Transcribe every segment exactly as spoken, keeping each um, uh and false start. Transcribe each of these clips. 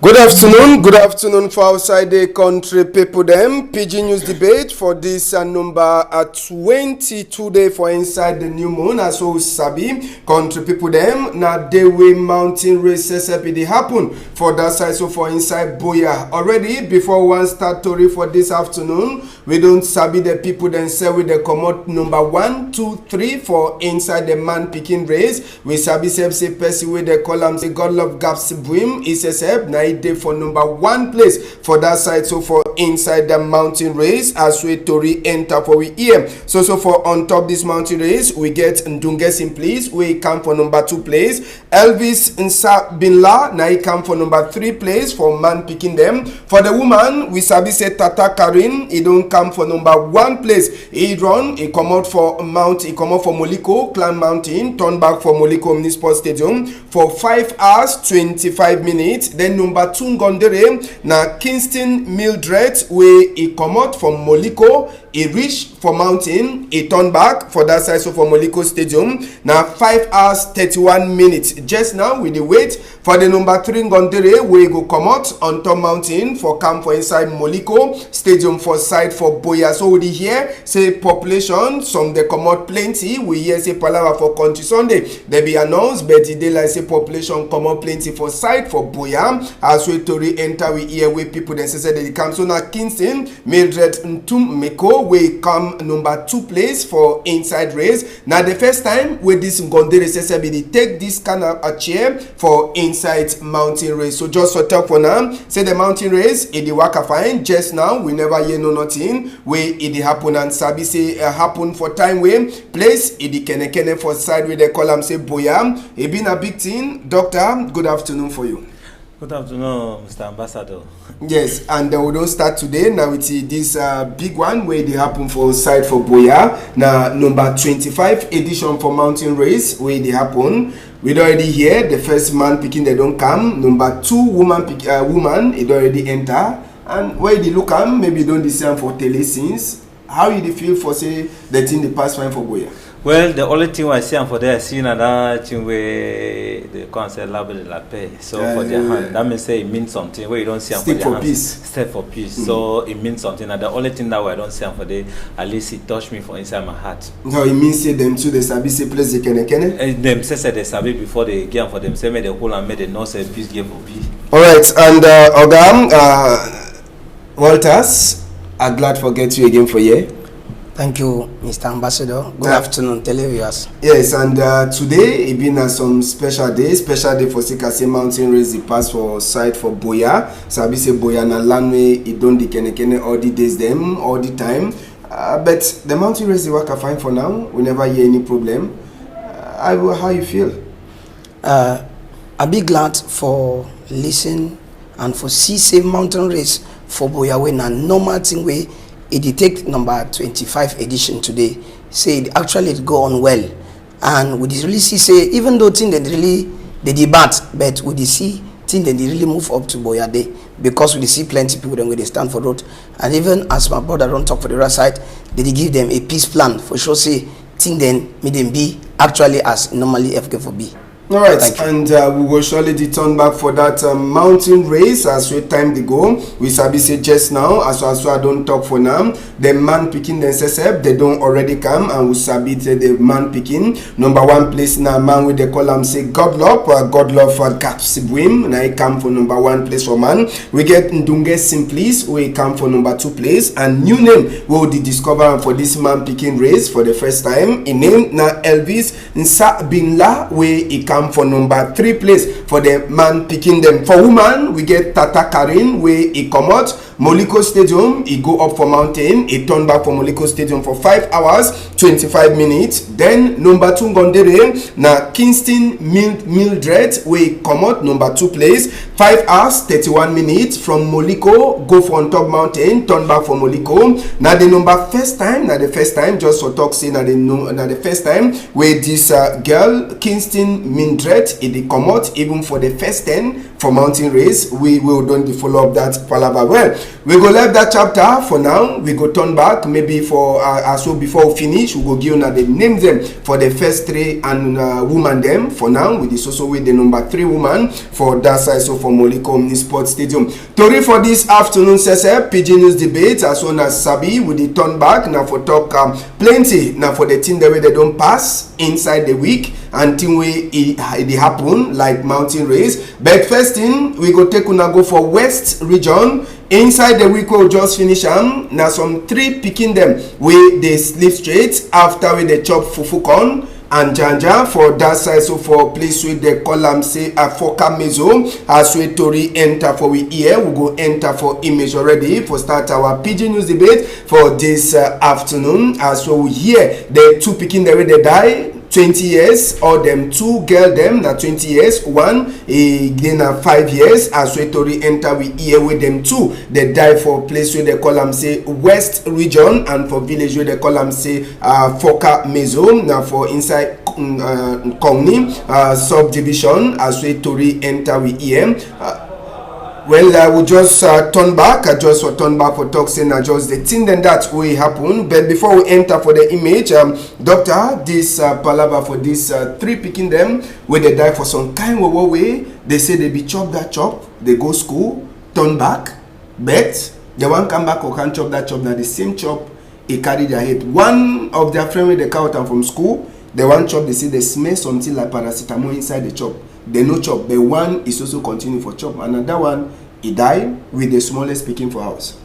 Good afternoon, good afternoon for outside the country people dem. Pidgin News Debate for this uh, number uh, twenty-two day for inside the new moon. As we sabi, country people dem, na day wey mountain race S S P dey happen for that side. So for inside Buea already, before one start tori for this afternoon, we don sabi the people dem say we dey comot number one, two, three for inside the man pikin race. We sabi sef say person wey dey call am say God Love Gapsi Buim, e say sef na e dey for number one place for that side. So for inside the mountain race, as we tori enter for we ear. So so for on top this mountain race, we get Ndunge Simplis wey come for number two place. Elvis Nsa Binla na e come for number three place for man pikin dem. For the woman, we sabi say Tata Karin, e don come for number one place. E run, e comot for mount, e comot for Moliko, climb mountain, turn back for Moliko Municipal Stadium for five hours, twenty-five minutes. Then number two Ngondere na Kingston Mildred, wey e comot for Moliko, e reach for mountain, e turn back for that side, so for Moliko Stadium, na five hours, thirty-one minutes. Just now, we dey wait for the number three Ngondere wey go comot on top mountain for come for inside Moliko Stadium for side for Buea. So we dey hear say population, some dey comot plenty. We hear say palava for Country Sunday, dey be announce, but e dey like say population comot plenty for side for Buea. As we tori enter, we hear wey people dem say say dey dey come. So na Kingston Mildred Ntum Meko wey come number two place for inside race. Na the first time wey this Ngondere S S P dey take this kind of a chair for inside mountain race. So just for talk for now, say the mountain race, e dey waka fine. Just now, we never hear no nothing wey e dey happen and sabi say e happen for time wey place e dey kene kene for side wey dey call am say Buea. E be na big thing. Doctor, good afternoon for you. Good afternoon, Mister Ambassador. Yes, and uh, we don start today now with uh, this uh, big one wey dey happen for side for Buea. Na number twenty-five edition for mountain race wey dey happen. We don already hear the first man pikin dem don come. Number two woman pikin, uh, woman, e don already enter. And wey dey look am, maybe you don dey see am for tele since. How you dey feel for say the thing dey pass fine for Buea? Well, the only thing wey I see am for there, I see na that thing wey dey call am say l'arbre de la paix. So for their hand, that mean say e mean something wey you don see am for their hand. Stick for peace. Step for peace. So e mean something. Na the only thing that wey I don see am for there, at least e touch me for inside my heart. No, e mean say dem too dey sabi say place dey kene kene. Eh, dem say say dey sabi before dey give am for dem. Say make dey hold am, make dey know say peace dey for be. All right, and uh, Oga, uh, Walters, I glad for get you again for here. Thank you, Mister Ambassador. Good afternoon, televiewers. Yes, and uh, today e be na some special day, special day for sake say mountain race dey pass for side for Buea. Sabi say Buea na land wey e don dey kene kene all the days dem, all the time. Uh, but the mountain race dey waka fine for now. We never hear any problem. Uh, how, how you feel? Uh, I be glad for listen and for see say mountain race for Buea wey na normal thing wey e dey take number twenty-five edition today. Say e actually go on well, and we dey really see say even though thing dem really dey dey bad, but we dey see thing dem dey really move up to Buea dey, because we dey see plenty people dem wey dey stand for road, and even as my brother don talk for the right side, dey dey give dem a peace plan for sure say thing dem make dem be actually as normally F K for be. All right, and uh, we go surely dey turn back for that um, mountain race as wey time dey go. We sabi say just now, as as I don talk for now, the man pikin dem sef sef, dey don already come, and we sabi say the man pikin number one place na man wey dey call am say Godlove, uh, Godlove for Gapsi Buim. Na e come for number one place for man. We get Ndunge Simplis wey come for number two place, and new name wey we dey discover am for this man pikin race for the first time. E name na Elvis Nsa Binla wey e come for number three place for the man pikin dem. For woman, we get Tata Karin wey e comot Moliko Stadium, e go up for mountain, e turn back for Moliko Stadium for five hours, twenty-five minutes. Then number two Ngondere na Kingston Mil- Mildred wey comot number two place, five hours, thirty-one minutes from Moliko, go for on top mountain, turn back for Moliko. Na the number first time, na the first time, just for talk say na the no, na the first time wey this uh, girl Kingston Mildred e dey comot even for the first ten for mountain race. We will don dey follow up that palava well. We go left that chapter for now. We go turn back maybe for, uh, uh, so before we finish, we go give una the names dem for the first three and, uh, woman dem for now. We dey so so with the number three woman for that side, so for Molly Combs Sports Stadium. Tori for this afternoon sese, Pidgin News Debate, as una sabi, we dey turn back na for talk, um, plenty na for the thing dem wey dem don pass inside the week and thing wey e, e dey happen like mountain race. But first thing, we go take una go for West Region. Inside the week wey we just finish am, na some three pikin dem wey dey sleep straight after wey dem chop fufu corn and janja for that side. So for place wey dem call am say Afoka Mezo, as wey tori enter for we ear, we go enter for image already for start our Pidgin News Debate for this, uh, afternoon. As wey we hear, the two pikin dem wey dem die, twenty years, or dem two girl dem na twenty years, one e dey na five years. As wey tori enter we ear, wey dem two dem die for place wey dem call am say West Region and for village wey dem call am say, uh, Foka Mezo, na for inside, mm, uh, Kongni, uh, subdivision, as wey tori enter we ear. Uh, well, I will just, uh, turn back. I just for turn back for talk say na just the thing dem that wey happen. But before we enter for the image, um, doctor, this, uh, palava for this, uh, three pikin dem wey dem die for some kind wowo way. Dem say dem be chop that chop, dem go school, turn back, but dem wan come back or come chop that chop, na the same chop e carry their head. One of their friend wey dem carry am from school, dem wan chop, dem say dem smell something like paracetamol inside the chop. Dem no chop, but one e so so continue for chop, and na that one e die with the smallest pikin for house.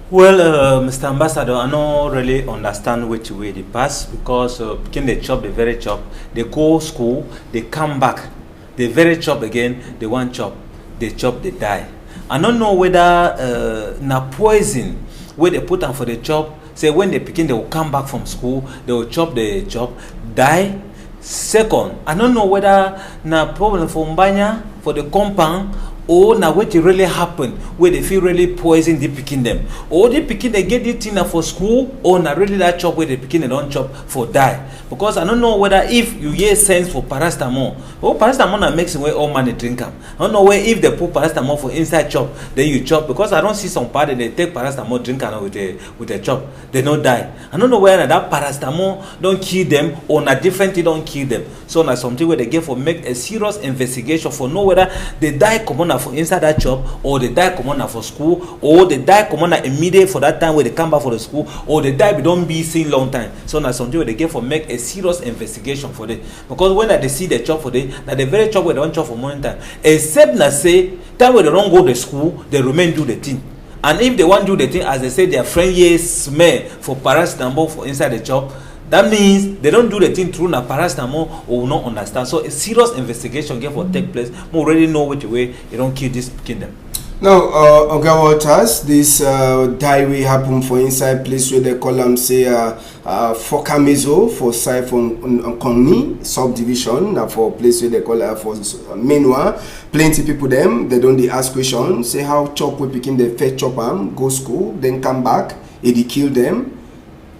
Well, uh, Mister Ambassador, I no really understand wetin wey dey pass because, uh, pikin dey chop, dey very chop, dey go school, dey come back, dey very chop again, dey wan chop, dey chop, dey die. I no know whether, uh, na poison wey dey put am for the chop, say when the pikin dey go come back from school, dey go chop the chop, die. Second, I no know whether na problem for Mbanya, for the compound, or na wetin really happen wey dey fit really poison the pikin dem, or the pikin dem get the thing na for school, or na really that chop wey the pikin dem don chop for die. Because I no know whether if you hear sense for paracetamol, oh, paracetamol na medicine wey all man dey drink am. I no know where if dem put paracetamol for inside chop, then you chop, because I don see some pa dem dey take paracetamol drink am with a, with a chop, dem no die. I no know whether na that paracetamol don kill dem or na different thing don kill dem. So na something wey dem get for make a serious investigation for know whether the die comot na for inside that chop, or the die comot na for school, or the die comot na immediate for that time wey dem come back for the school, or the die be don be since long time. So na something wey dem get for make a serious investigation for there. Because when I dey see the chop for there, na the very chop wey dem don chop for morning time. Except na say time wey dem don go the school, dem remain do the thing. And if dem wan do the thing, as dem say their friend here smell for paracetamol for inside the chop, that means dem don do the thing through na paracetamol, or we no understand. So a serious investigation get for take place. We already know wetin wey e don kill this pikin dem. Now, uh, Oga Walters, this, uh, die wey happen for inside place wey dem call am say, uh, uh, Foka Mezo for side for N-, N-, Nkongni subdivision, na for place wey dem call am for s-, Menua. Plenty people dem, dem don dey ask question, say how chop wey pikin dem first chop am, go school, then come back, e dey kill dem.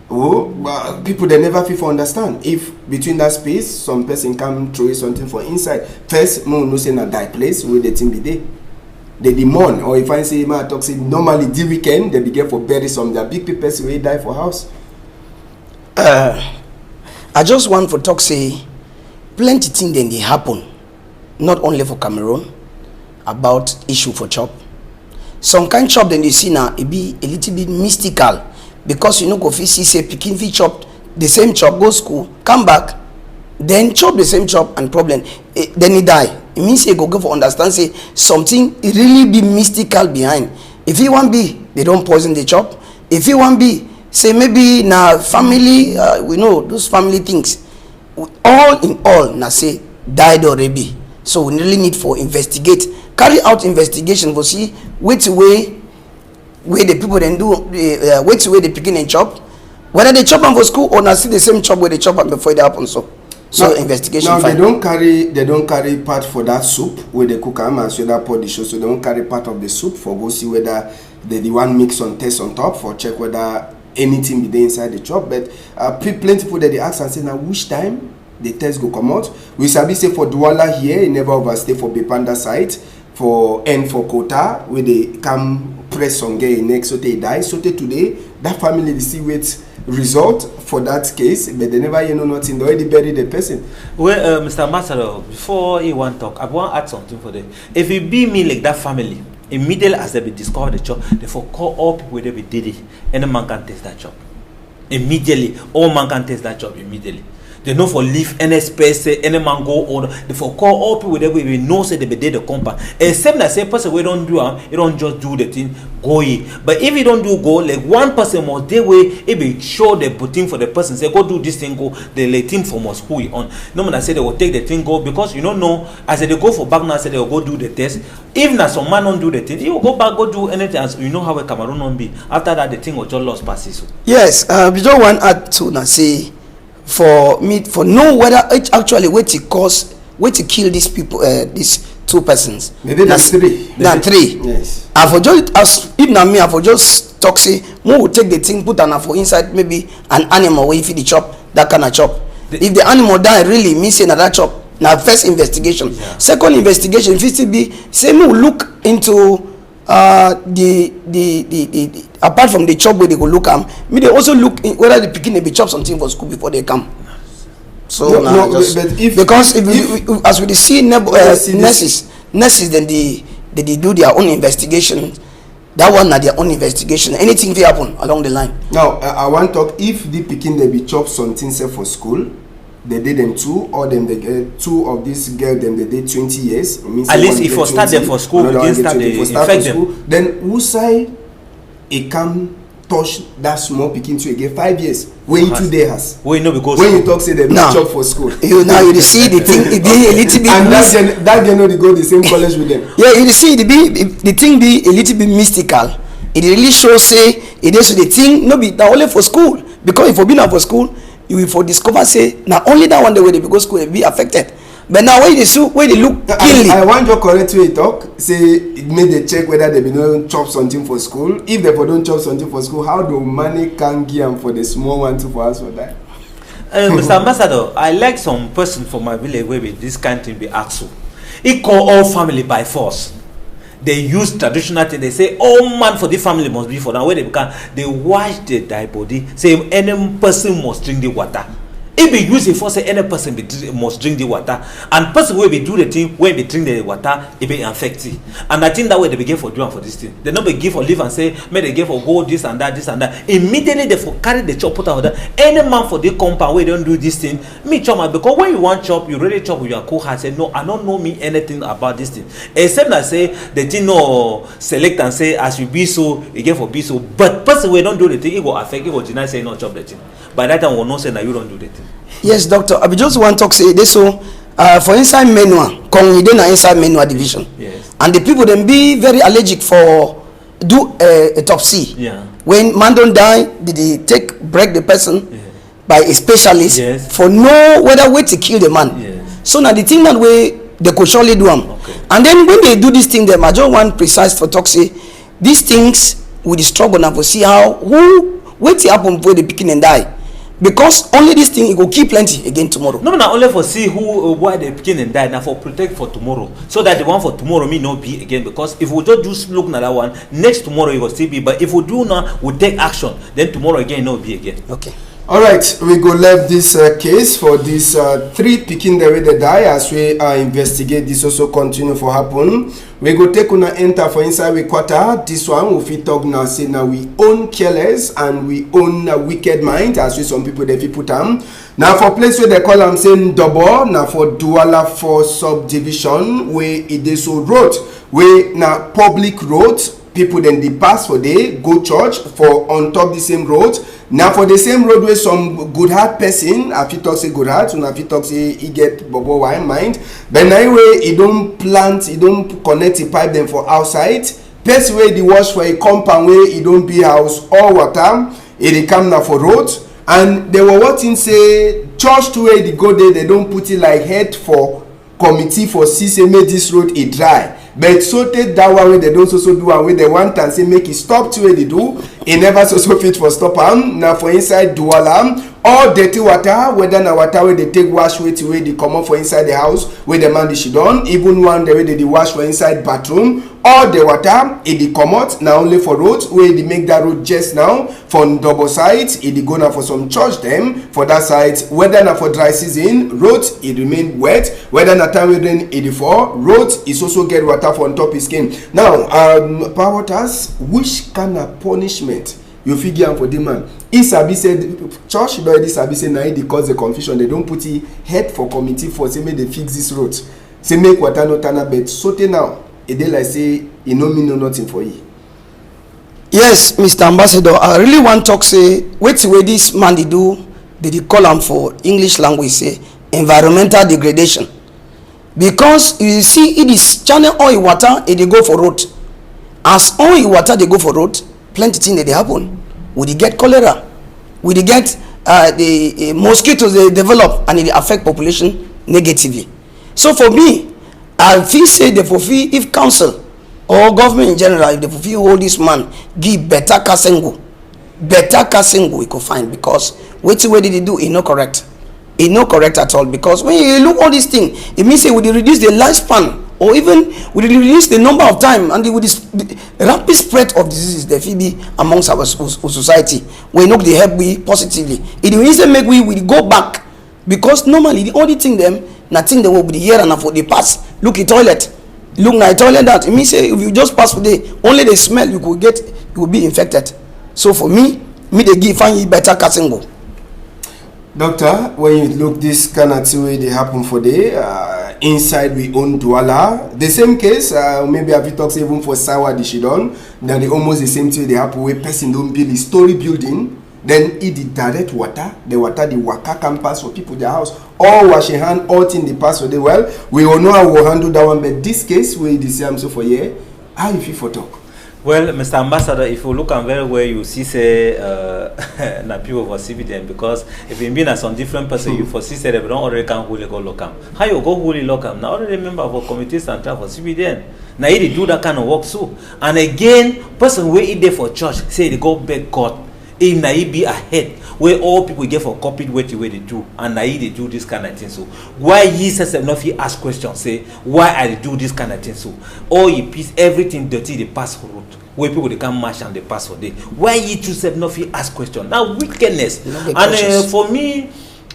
Oh, but people dem never fit for understand if between that space, some person come throw something for inside. First, make we know say na die place wey the thing be dey. Dem dey mourn, or if I say, make I talk say normally the weekend, dem be get for bury some their big big person wey die for house. Uh, I just want for talk say plenty thing dem dey happen, not only for Cameroon, about issue for chop. Some kind chop dem dey see na e be a little bit mystical, because you no go fit see say pikin fit chop the same chop, go school, come back, then chop the same chop and problem, eh, then e die. E mean say you go get for understand say something e really be mystical behind. If e wan be, dem don poison the chop. If e wan be say maybe na family, uh, we know those family things. All in all, na say die don already be. So we really need for investigate, carry out investigation for see wetin wey, wey the people dem do, eh, eh, wetin wey the pikin dem chop, whether dem chop am for school or na still the same chop wey dem chop am before e dey happen so. So now, investigation now fine. Dem don carry, dem don carry part for that soup wey dem cook am, as wey that pot dey show. So dem don carry part of the soup for go see whether dem dey wan make some test on top for check whether anything be dey inside the chop. But, uh, pe-, plenty people dem dey ask am say na which time the test go comot. We sabi say for Douala here, e never overstay for Bepanda side. for end for quota wey dey come press some girl neck sotey e die. Sotey today, that family dey still wait result for that case, but they never hear no nothing. They already bury the person. Well, uh, Mister Ambassador, before you wan talk, I wan add something for them. If e be me like that family, immediately as they be discover the chop, they for call all people wey dey be did it. Any man can test that chop. Immediately, all man can test that chop immediately. They no for leave any space, say any man go or they for call all people wey dey be know say they be dey the compound. Except that say person wey don do am, he don just do the thing, go ye. But if he don do go, like one person must dey wey he be show the thing for the person, say go do this thing, go, the like, thing for must who he on. No man say they will take the thing go because you no know as they go for back now, say they will go do the test. If na some man don do the thing, you go back go do anything as you know how a Cameroon don be. After that, the thing go just lost pass so. Yes, uh, we just wan add to na say for me for know whether it actually wetin cause wetin kill these people, uh, these two persons. Maybe na na s- three. Na Maybe three. Yes. I for just as if na me, I for just talk say mo we take the thing put am for inside maybe an animal wey fit dey chop that kind of chop. The If the animal die, really mean say na that chop. Na first investigation. Yeah. Second investigation fit still be say mo we look into uh, the, the, the, the, the apart from the chop wey they go look am, me they also look in whether the pikin they be chop something for school before they come. So No, na no, just but if, because if, if, if, if as we dey see neb- uh, Yes, it is. Nurses, nurses then they, they, they do their own investigation. That one na their own investigation. Anything fit happen along the line. Now, I, I wan talk if the pikin they be chop something say for school, they dey them two, or them they get two of these girl them they dey twenty years. It means At say least one if get for start them twenty, for school, another begin one get start twenty. Dey For start infect for them. School, then who say e come touch that small pikin too e get five years wey e too dey house. Wey no be go When school. You talk say dem No. Chop for school. You now you dey see the thing, e dey a little bit And that mis- girl, that girl no dey go the same college with them. Yeah, you dey see the be the thing be a little bit mystical. E dey really show say e dey so the thing no be na only for school because if for be na for school, you will for discover say na only that one day wey dey be go school dey be affected. But now when you dey see wey dey look keenly. I, I wan just correct wey you talk say make dey check whether dem be don chop something for school. If dem for don chop something for school, how do money can give am for the small one too for house for die? Uh, Mister Ambassador, I like some person for my village wey be this kind thing be ask you. He call all family by force. They use traditional thing. They say all man for the family must be for now. Where they become, they wash the die body. Say any person must drink the water. If you use it for say any person be drink, must drink the water, and person wey be do the thing wey be drink the water, e be infect you. And I think that way they begin for do am for this thing. They no be give for live and say make they give for go this and that, this and that. Immediately they for carry the chop put am for that. Any man for the compound wey don do this thing, me chop am because when you wan chop, you really chop with your cool heart. Say no, I no know me anything about this thing except na say the thing no select and say as you be so, e get for be so. But person wey don do the thing, e go affect, e go deny say e no chop the thing. By that time we know say na you don do the thing. Yes, doctor, I be just wan talk say this so uh, for inside manual, Kong e dey na inside manual division. Yes. And the people dem be very allergic for do uh, autopsy. Yeah. When man don die, they dey take break the person Yeah. by a specialist Yes. for know whether wetin kill the man. Yes. So na the thing that way they go surely do am. Okay. And then when they do this thing, dem I just wan precise for talk say these things we dey struggle na for see how who wetin happen wey the pikin dem die because only this thing e go kill plenty again tomorrow. No, na only for see who uh, why the pikin dem die na for protect for tomorrow so that the one for tomorrow me no be again because if we just do look na that one next tomorrow e go still be but if we do now we take action then tomorrow again e no be again. Okay. Alright, we go left this uh, case for this uh, three pikin dem wey dey die as we uh, investigate this also continue for happen. We go take una enter for inside we quarter. This one we fit talk now say na we own careless and we own uh, wicked mind as we some people dey fit put am. Na for place wey dey call am say Ndobo, na for Douala four subdivision wey e dey so road wey na public road. People dem dey pass for dey go church for on top the same road. Na for the same road wey some good heart person, I fit talk say good heart, una fit talk say e get bobo wine mind. But na him wey e don plant, e don connect the pipe dem for outside. Person wey dey wash for a compound wey e don be house or water, e dey come na for road. And they were watching say church too wey dey go there, they don put it like head for committee for see say make this road e dry. But so take that one wey dem don so so do am, wey dem want am say make e stop thing wey dey do, e never so so fit for stop am. Na for inside Douala, all dirty water, whether na water wey dey take wash wetin wey dey comot for inside the house wey the man dey shidon, even one dem wey dey dey wash for inside bathroom, all the water e dey comot. Na only for road wey dey make that road just now for Ndobo side, e dey go na for some church dem for that side. Whether na for dry season, road e remain wet. Whether na time wey rain e dey fall, road e so so get water for on top his skin. Now, um, Power Waters, which kind of punishment you fit give am for the man? He sabi say the church don already sabi say na he dey cause the confusion. They don put he head for committee for say make they fix this road. Say make water no tana, but sotey now e dey like say e no mean no nothing for he. Yes, Mister Ambassador, I really wan talk say wetin wey this man dey do, they dey call am for English language say environmental degradation. Because you see, e dey channel all e water, e dey go for road. As all e water dey go for road, plenty thing dey dey happen. We dey get cholera, we dey get uh, the uh, mosquitoes dey develop, and e dey affect population negatively. So for me, I feel say they for fit, if council or government in general, if they for fit hold this man, give better kasengo, better kasengo we go find, because wetin wey they dey do e no correct. E no correct at all, because when you look all this thing, e mean say we dey reduce the lifespan, or even we dey reduce the number of time and the, with this, the rapid spread of diseases that fit be amongst our so- society, wey no dey help we positively. E dey mean say make we we go back, because normally the only thing dem na thing dem wey we dey hear and na for the pass. Look e toilet, look na e toilet that. E mean say if you just pass for there, only the smell you go get, you go be infected. So for me, me dey give find you better kasengo. Doctor, when you look this kind of thing wey dey happen for the uh, inside we own Douala, the same case, uh, maybe I fit talk say even for Sawa the Shidon, na the almost the same thing dey happen, wey person don build a story building, then e dey direct water, the water dey waka come pass for people their house, all wash your hand, all thing dey pass for there. Well, we all know how we handle that one, but this case wey dey see am so for here, how you fit for talk? Well, Mister Ambassador, if you look am very well, you see say uh, na people for C B D N, because if e be na some different person, you for see say dem don already come hold e go lock am. How you go hold e lock am? Na already member for Committee Central for C B D N. Na e dey do that kind of work so. And again, person wey e dey for church say e dey go beg God. E na e be ahead wey all people get for copy wetin wey dey do, and na e dey do this kind of thing so. Why he sef sef no fit ask question say why I dey do this kind of thing so? All e piece, everything dirty dey pass for road, wey people dey come mash and dey pass for there. Why he too sef no fit ask question? Na wickedness. No be And uh, cautious. For me,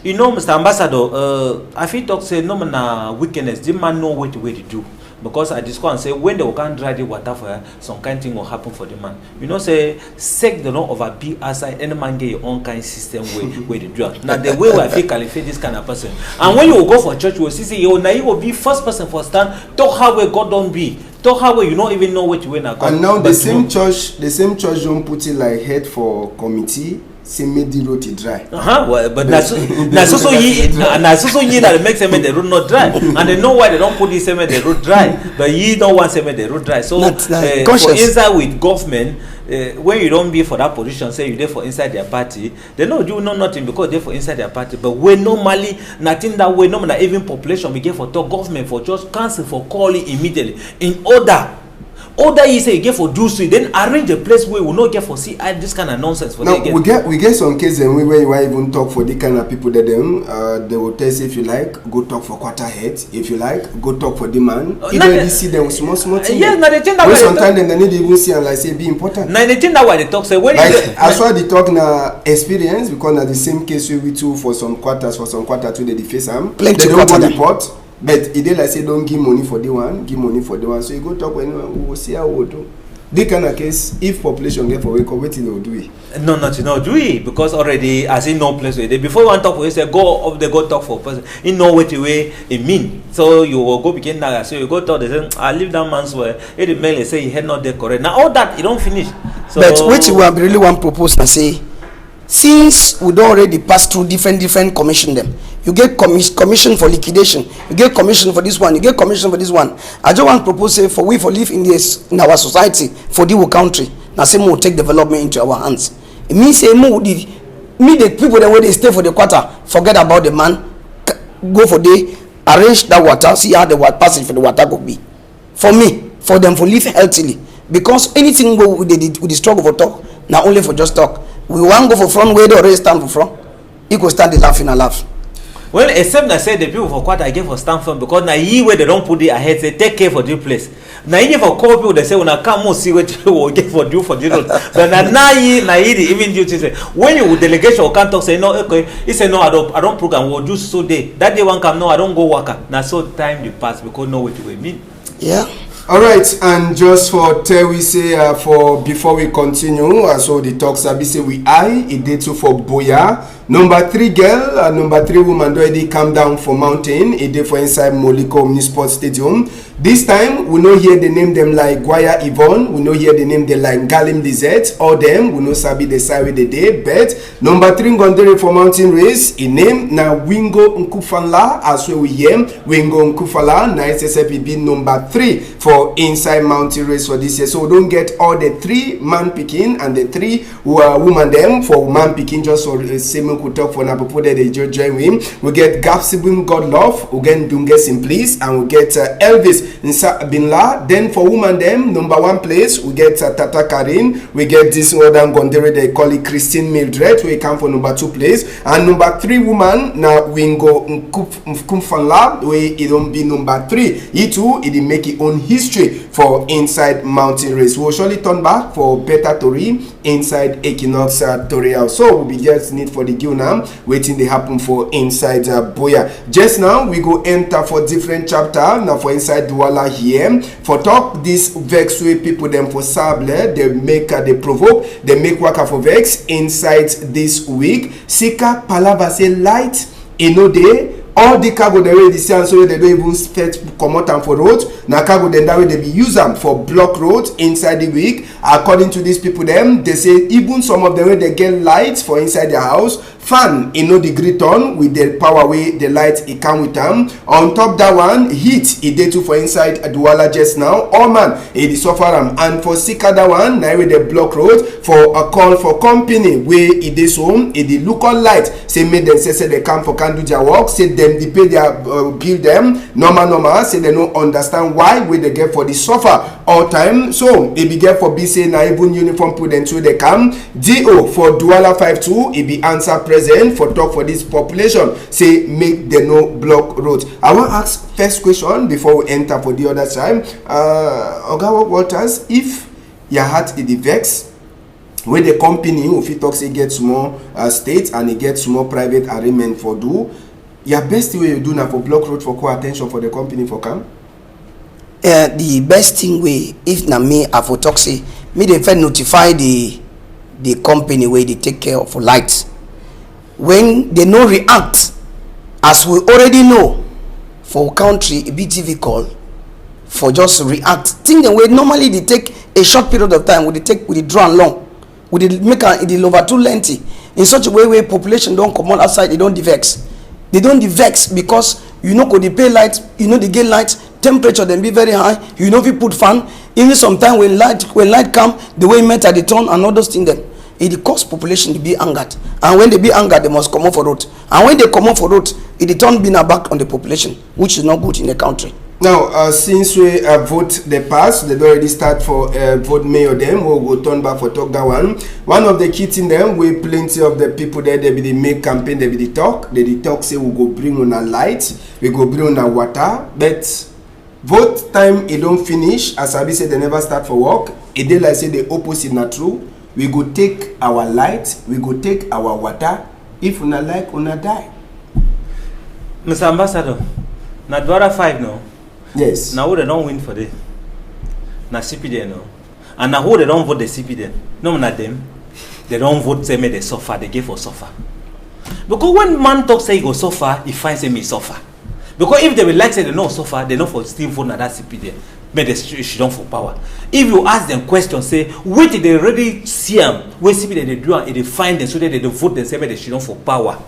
you know, Mister Ambassador, uh, I fit talk say no man na wickedness. The man know wetin wey dey do. Because I discover say when they go come dry the water for here, some kind thing go happen for the man. You know say sec dem don over be outside, any man get your own kind system wey wey dey do am. Na the way wey I fit qualify this kind of person. And when you go for church, you go see say yo, na you go be first person for stand, talk how wey God don be, talk how wey you no even know wetin wey na God. And now the But you same know, church, the same church don put it like head for committee, say make the road e dry. Uh-huh, well, but na so na so so ye na, na so so ye na dey make say make the road not dry, and they know why they don put this say make the road dry, but ye don want say make the road dry. So Not, na uh, for conscience. Inside with government, uh, when you don be for that position, say you dey for inside their party, they no do no nothing because they for inside their party. But wey normally nothing that way, no matter even population, we get for talk government for just cancel for call it immediately in order Order yi say e get for do so, then arrange a place wey we no get for see ah, this kind of nonsense for Now there again. we get we get some case dem wey wey you wan even talk for the kind of people that dem uh, they will tell say if you like go talk for quarter head, if you like go talk for the man. Uh, If na you the- already see them small small thing. Yes, na the thing that Wey wey they sometimes dem they need even see am like say e be important. Na the thing that why they talk say when Like you as far the talk na experience because na the same case wey we too for some quarters for some quarter too dey dey face am. Plenty They don go quarter. Report. But e dey like say don give money for the one, give money for the one. So you go talk with anyone, we go see how we go do. This kind of case, if population get for wake up, wetin they go do it? No, nothing no do it because already as he know place wey dey. Before you wan talk for yourself, go up there go talk for person. He know wetin wey e mean. So you go go begin naga. So you go talk dey say, I leave that man's way. He dey make like say he head not dey correct. Na all that e don finish. So But wetin we really wan propose na say since we don already pass through different different commission dem, you get commis commission for liquidation, you get commission for this one, you get commission for this one. I just wan propose say for we for live in this in our society for this we country, na say make we take development into our hands. E mean say make we the make the people dem wey dey stay for the quarter forget about the man, c- go for there, arrange that water, see how the wa- passage for the water go be. For me, for dem for live healthily, because anything wey we dey, we dey struggle for talk, na only for just talk. We wan go for front, wey dey already stand for front, e go stand dey laugh, na laugh. Well, except na say the people for Kwata get for stand firm, because na yi wey dem don put the ahead say take care for this place. Na yi for call people, dem say, "Una come, we see wetin we get for do for this road." But na, na yi, na yi the even duty say, when you delegation come talk say, "No, okay," he say, "No, I don, I don program, we do so day." That day one come, "No, I don go waka." Na so time dey pass because no wetin we mean. Yeah. Alright, and just for tell we say, uh, for before we continue, uh, so the talk sabi say we eye, e dey too for Buea. Number three girl, uh, number three woman don already come down for mountain. E dey for inside Moliko Mini Sports Stadium. This time, we no hear the name dem like Gwaya Yvonne, we no hear the name dem like Ngalim Lizette, all dem, we no sabi the side wey dey dey, but number three Ngondere for mountain race, e name na Wingo Nkufanla, as wey we hear, Wingo Nkufanla, na S S F e be number three for inside mountain race for this year. So we don get all the three man pikin and the three uh, woman dem for man pikin, just for, uh, say make we talk for na people that dey just join we. We get Gapsibin God Love, we get Dunge Simplice, and we get, uh, Elvis Nsa Binla. Then for woman dem, number one place, we get, uh, Tata Karin. We get this other Ngondere, they call it Christine Mildred, wey come for number two place. And number three woman na Wingo Nkup-, Nkumfanla, wey e don be number three. E too, e dey make e own history for inside mountain race. We will surely turn back for better tori inside Equinox, uh, tori house. So we be just need for the give now wetin dey happen for inside, uh, Buea. Just now we go enter for different chapter na for inside Douala here for talk this vex wey people dem for Sable dey make, uh, dey provoke, dey make waka for vex inside this week. Sika palava say light e no dey. All the cargo dem wey you dey see am so, wey dem don even first comot am for road, na cargo dem that wey dem be use am for block road inside the week. According to these people dem, they say even some of them wey dem get light for inside their house, fan e no dey gree turn with the power wey the light e come with am. On top that one, heat e dey too for inside Douala just now. All man e dey suffer am, and for Sika that one, na wey dey block road for a call for company wey e dey so, e dey look on light, say make dem say, say dem come for come do their work, say dem dey pay their, uh, bill dem normal normal, say dem no understand why wey dem get for the suffer all time. So e be get for be say na even uniform put dem too dey come. D O for Douala five two, e be answer present for talk for this population, say make dem no block road. I wan ask first question before we enter for the other side. Uh, Oga Wa-, Walters, if your heart e dey vex, wey the company, we fit talk say get small, uh, state and e get small private arrangement for do, your best thing wey you do na for block road for call attention for the company for come? Uh, the best thing wey, if na me, I for talk say, me dey first notify the, the company wey dey take care of light. When they no react, as we already know, for country, e be difficult for just react. Thing dem wey normally dey take a short period of time, we dey take, we dey draw am long. We dey make am, e dey over too lengthy in such a way wey population don comot outside, e don dey vex. Dem don dey vex because you no go dey pay light, you no dey get light, temperature dem be very high, you no fit put fan. Even sometimes when light, when light come, the way meter dey turn and all those things dem, e dey cause population to be angered. And when dem be angered, dem must comot for road. And when dem comot for road, e dey turn be na back on the population, which is not good in the country. Now, uh, since we, uh, vote dey pass, dem don already start for, uh, vote mayor dem, we go turn back for talk that one. One of the key thing dem wey plenty of the people there, dem be dey make campaign, dem be dey talk, dem dey talk say we go bring una light, we go bring una water, but vote time e don finish, as I be say dem never start for work. E dey like say the opposite na true. We go take our light, we go take our water. If una like, una die. Mister Ambassador, na Douala five, no? Yes. Na who dem don win for there? Na C P D M, no? And na who dem don vote the C P D M? No, na dem. Dem don vote say make dem suffer, dem get for suffer. Because when man talk say e go suffer, e find say me suffer. Because if dem be like say dem no suffer, dem no for still vote na that C P D M. Make dem sh-, sidon for power. If you ask dem question, say wetin dem really see am, wey C P D M dey do am, e dey find dem, so that dem dey vote dem say make dem sidon for power.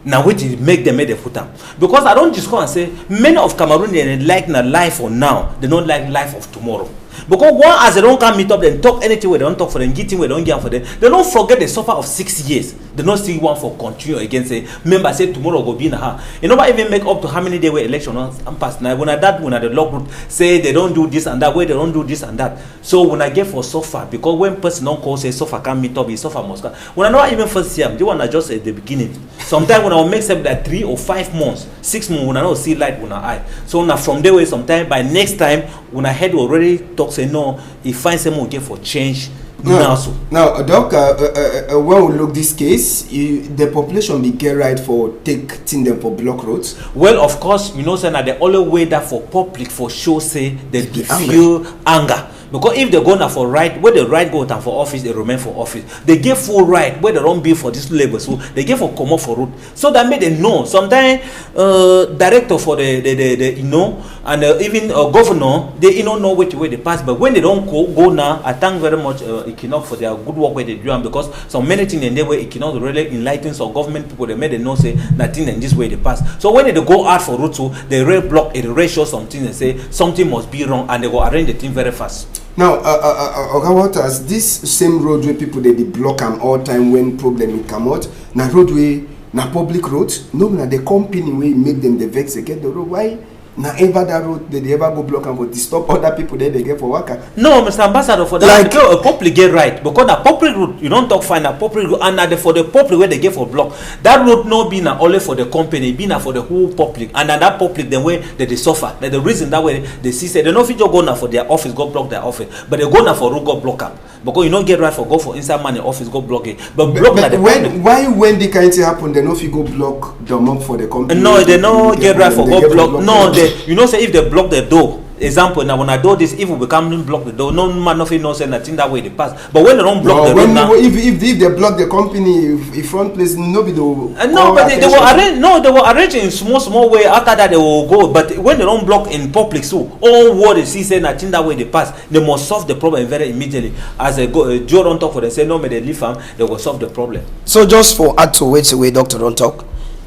Na wetin make dem, make dem put am. Because I don discover say many of Cameroon dem dey like na life for now, dem no like life of tomorrow. Because one, as dem don come meet up, dem talk anything wey dem don talk for dem, give thing wey dem don give am for dem. Dem don forget the suffer of six years. Dem no still want for continue again. Say, member say tomorrow go be na how. E never even make up to how many day wey election don pass. Na wuna that, wuna the log road say dem don do this and that, wey dem don do this and that. So wuna get for suffer, because when person don call say suffer come meet up, e suffer must come. Wuna never even first see am. This one na just at the beginning. Sometimes wuna go make sef like three or five months, six months, wuna no see light wuna eye. So na from there wey sometimes by next time wuna head go already talk say no, e fine say make we get for change now so. Now, Doc, uh, uh, uh, uh, when we look this case, you, the population be get right for take thing dem for block roads? Well, of course, you know say na the only way that for public for show say dem dey feel anger. Because if dem go na for right, wey dem right go with am for office, dem remain for office. Dem get full right, wey dem don be for this level, so dem get for comot for road. So that make dem know. Sometimes, uh, director for the, the, the, the, you know, and, uh, even, uh, governor, dem, you know, know wetin wey dey pass. But when dem don go, go now, I thank very much, uh, Equinox for their good work wey dem do am, because some many things dem dey wey Equinox really enlighten some government people, dem make dem know say na thing dem this wey dey pass. So when dem dey go out for road, so dem really block it, really show something, dem say something must be wrong, and dem go arrange the thing very fast. Now, uh, uh, uh, uh, Oga Walters, this same road wey people dey dey block am all time when problem e comot, na road wey na public road, no be na the company wey make dem dey vex dey get the road. Why na ever that road dem dey ever go block am for disturb other people dem dey get for waka? No, Mister Ambassador, for that, like, because a public get right, because na public road, you don talk fine, na public road, and na the, for the public wey dem get for block. That road no be na only for the company, e be na for the whole public, and na that public dem wey dem dey suffer. Na the reason that wey dem see say dem no fit just go na for their office go block their office, but dem go na for road go block am, because you no get right for go for inside man office go block it. But block na the public. Why when the kind thing happen, dem no fit go block door up for the company? No, dem no get right for go block. No, dem, you know say if dem block the door, example, na when I do this, if we become block the door, no man no fit know say na thing that wey dey pass. But when dem don block the road now, if, if, if dem block the company, if, if front place, no be the, uh, no, but dem go arrange, no, dem go arrange in small, small way. After that, dem go go. But when dem don block in public, so all world dey see say na thing that wey dey pass, dem must solve the problem very immediately. As a go, uh, Joe don talk for dem, say no, make dem leave am, dem go solve the problem. So just for add to wetin wey doctor don talk,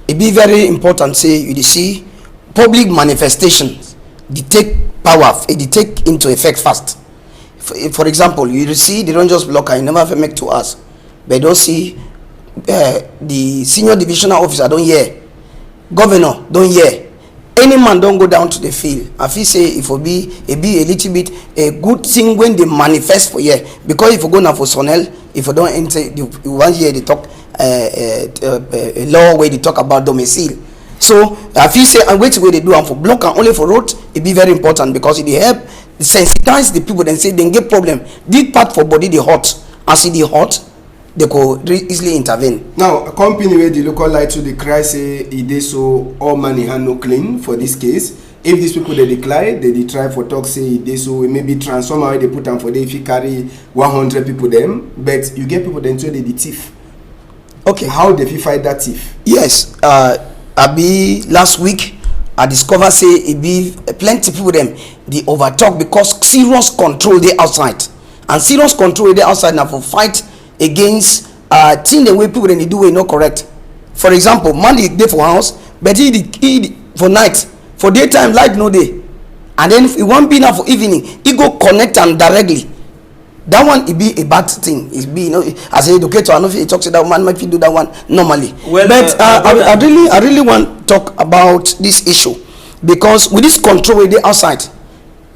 e be very important say you dey see public manifestations dey take power, e dey take into effect fast. For, for example, you see, dem don just block am, e never fit make two hours. But you don see, uh, the senior divisional officer don hear, governor don hear. Any man don go down to the field. I feel say e for be, e be a little bit a good thing when dem manifest for here. Because if you go now for Sonel, if you don enter, you, you wan hear dem talk, uh, uh, uh, uh, law wey dem talk about domicile. So I feel say, and wetin wey dem do am for block am only for road, e be very important because e dey help sensitize the people dem say dem get problem. This part for body dey hot. As e dey hot, dem go re-, easily intervene. Now, company wey the local light too dey cry say e dey so all man e hand no clean for this case. If these people dey declare, dem dey try for talk say e dey so, maybe transformer wey dem put am for there, e fit carry one hundred people dem, but you get people dem too, dem dey thief. Okay. How dem fit fight that thief? Yes, uh, I be last week, I discover say e be plenty people dem dey over talk because serious control dey outside, and serious control wey dey outside na for fight against, uh, thing dem wey people dem dey do wey no correct. For example, man dey dey for house, but e dey, e dey, for night, for daytime light no dey, and then if e wan be now for evening, e go connect am directly. That one, e be a bad thing. E be, you know, as an educator, I no fit talk say that man might fit do that one normally. Well, but, uh, uh, I, I really, I really wan talk about this issue because with this control wey dey outside,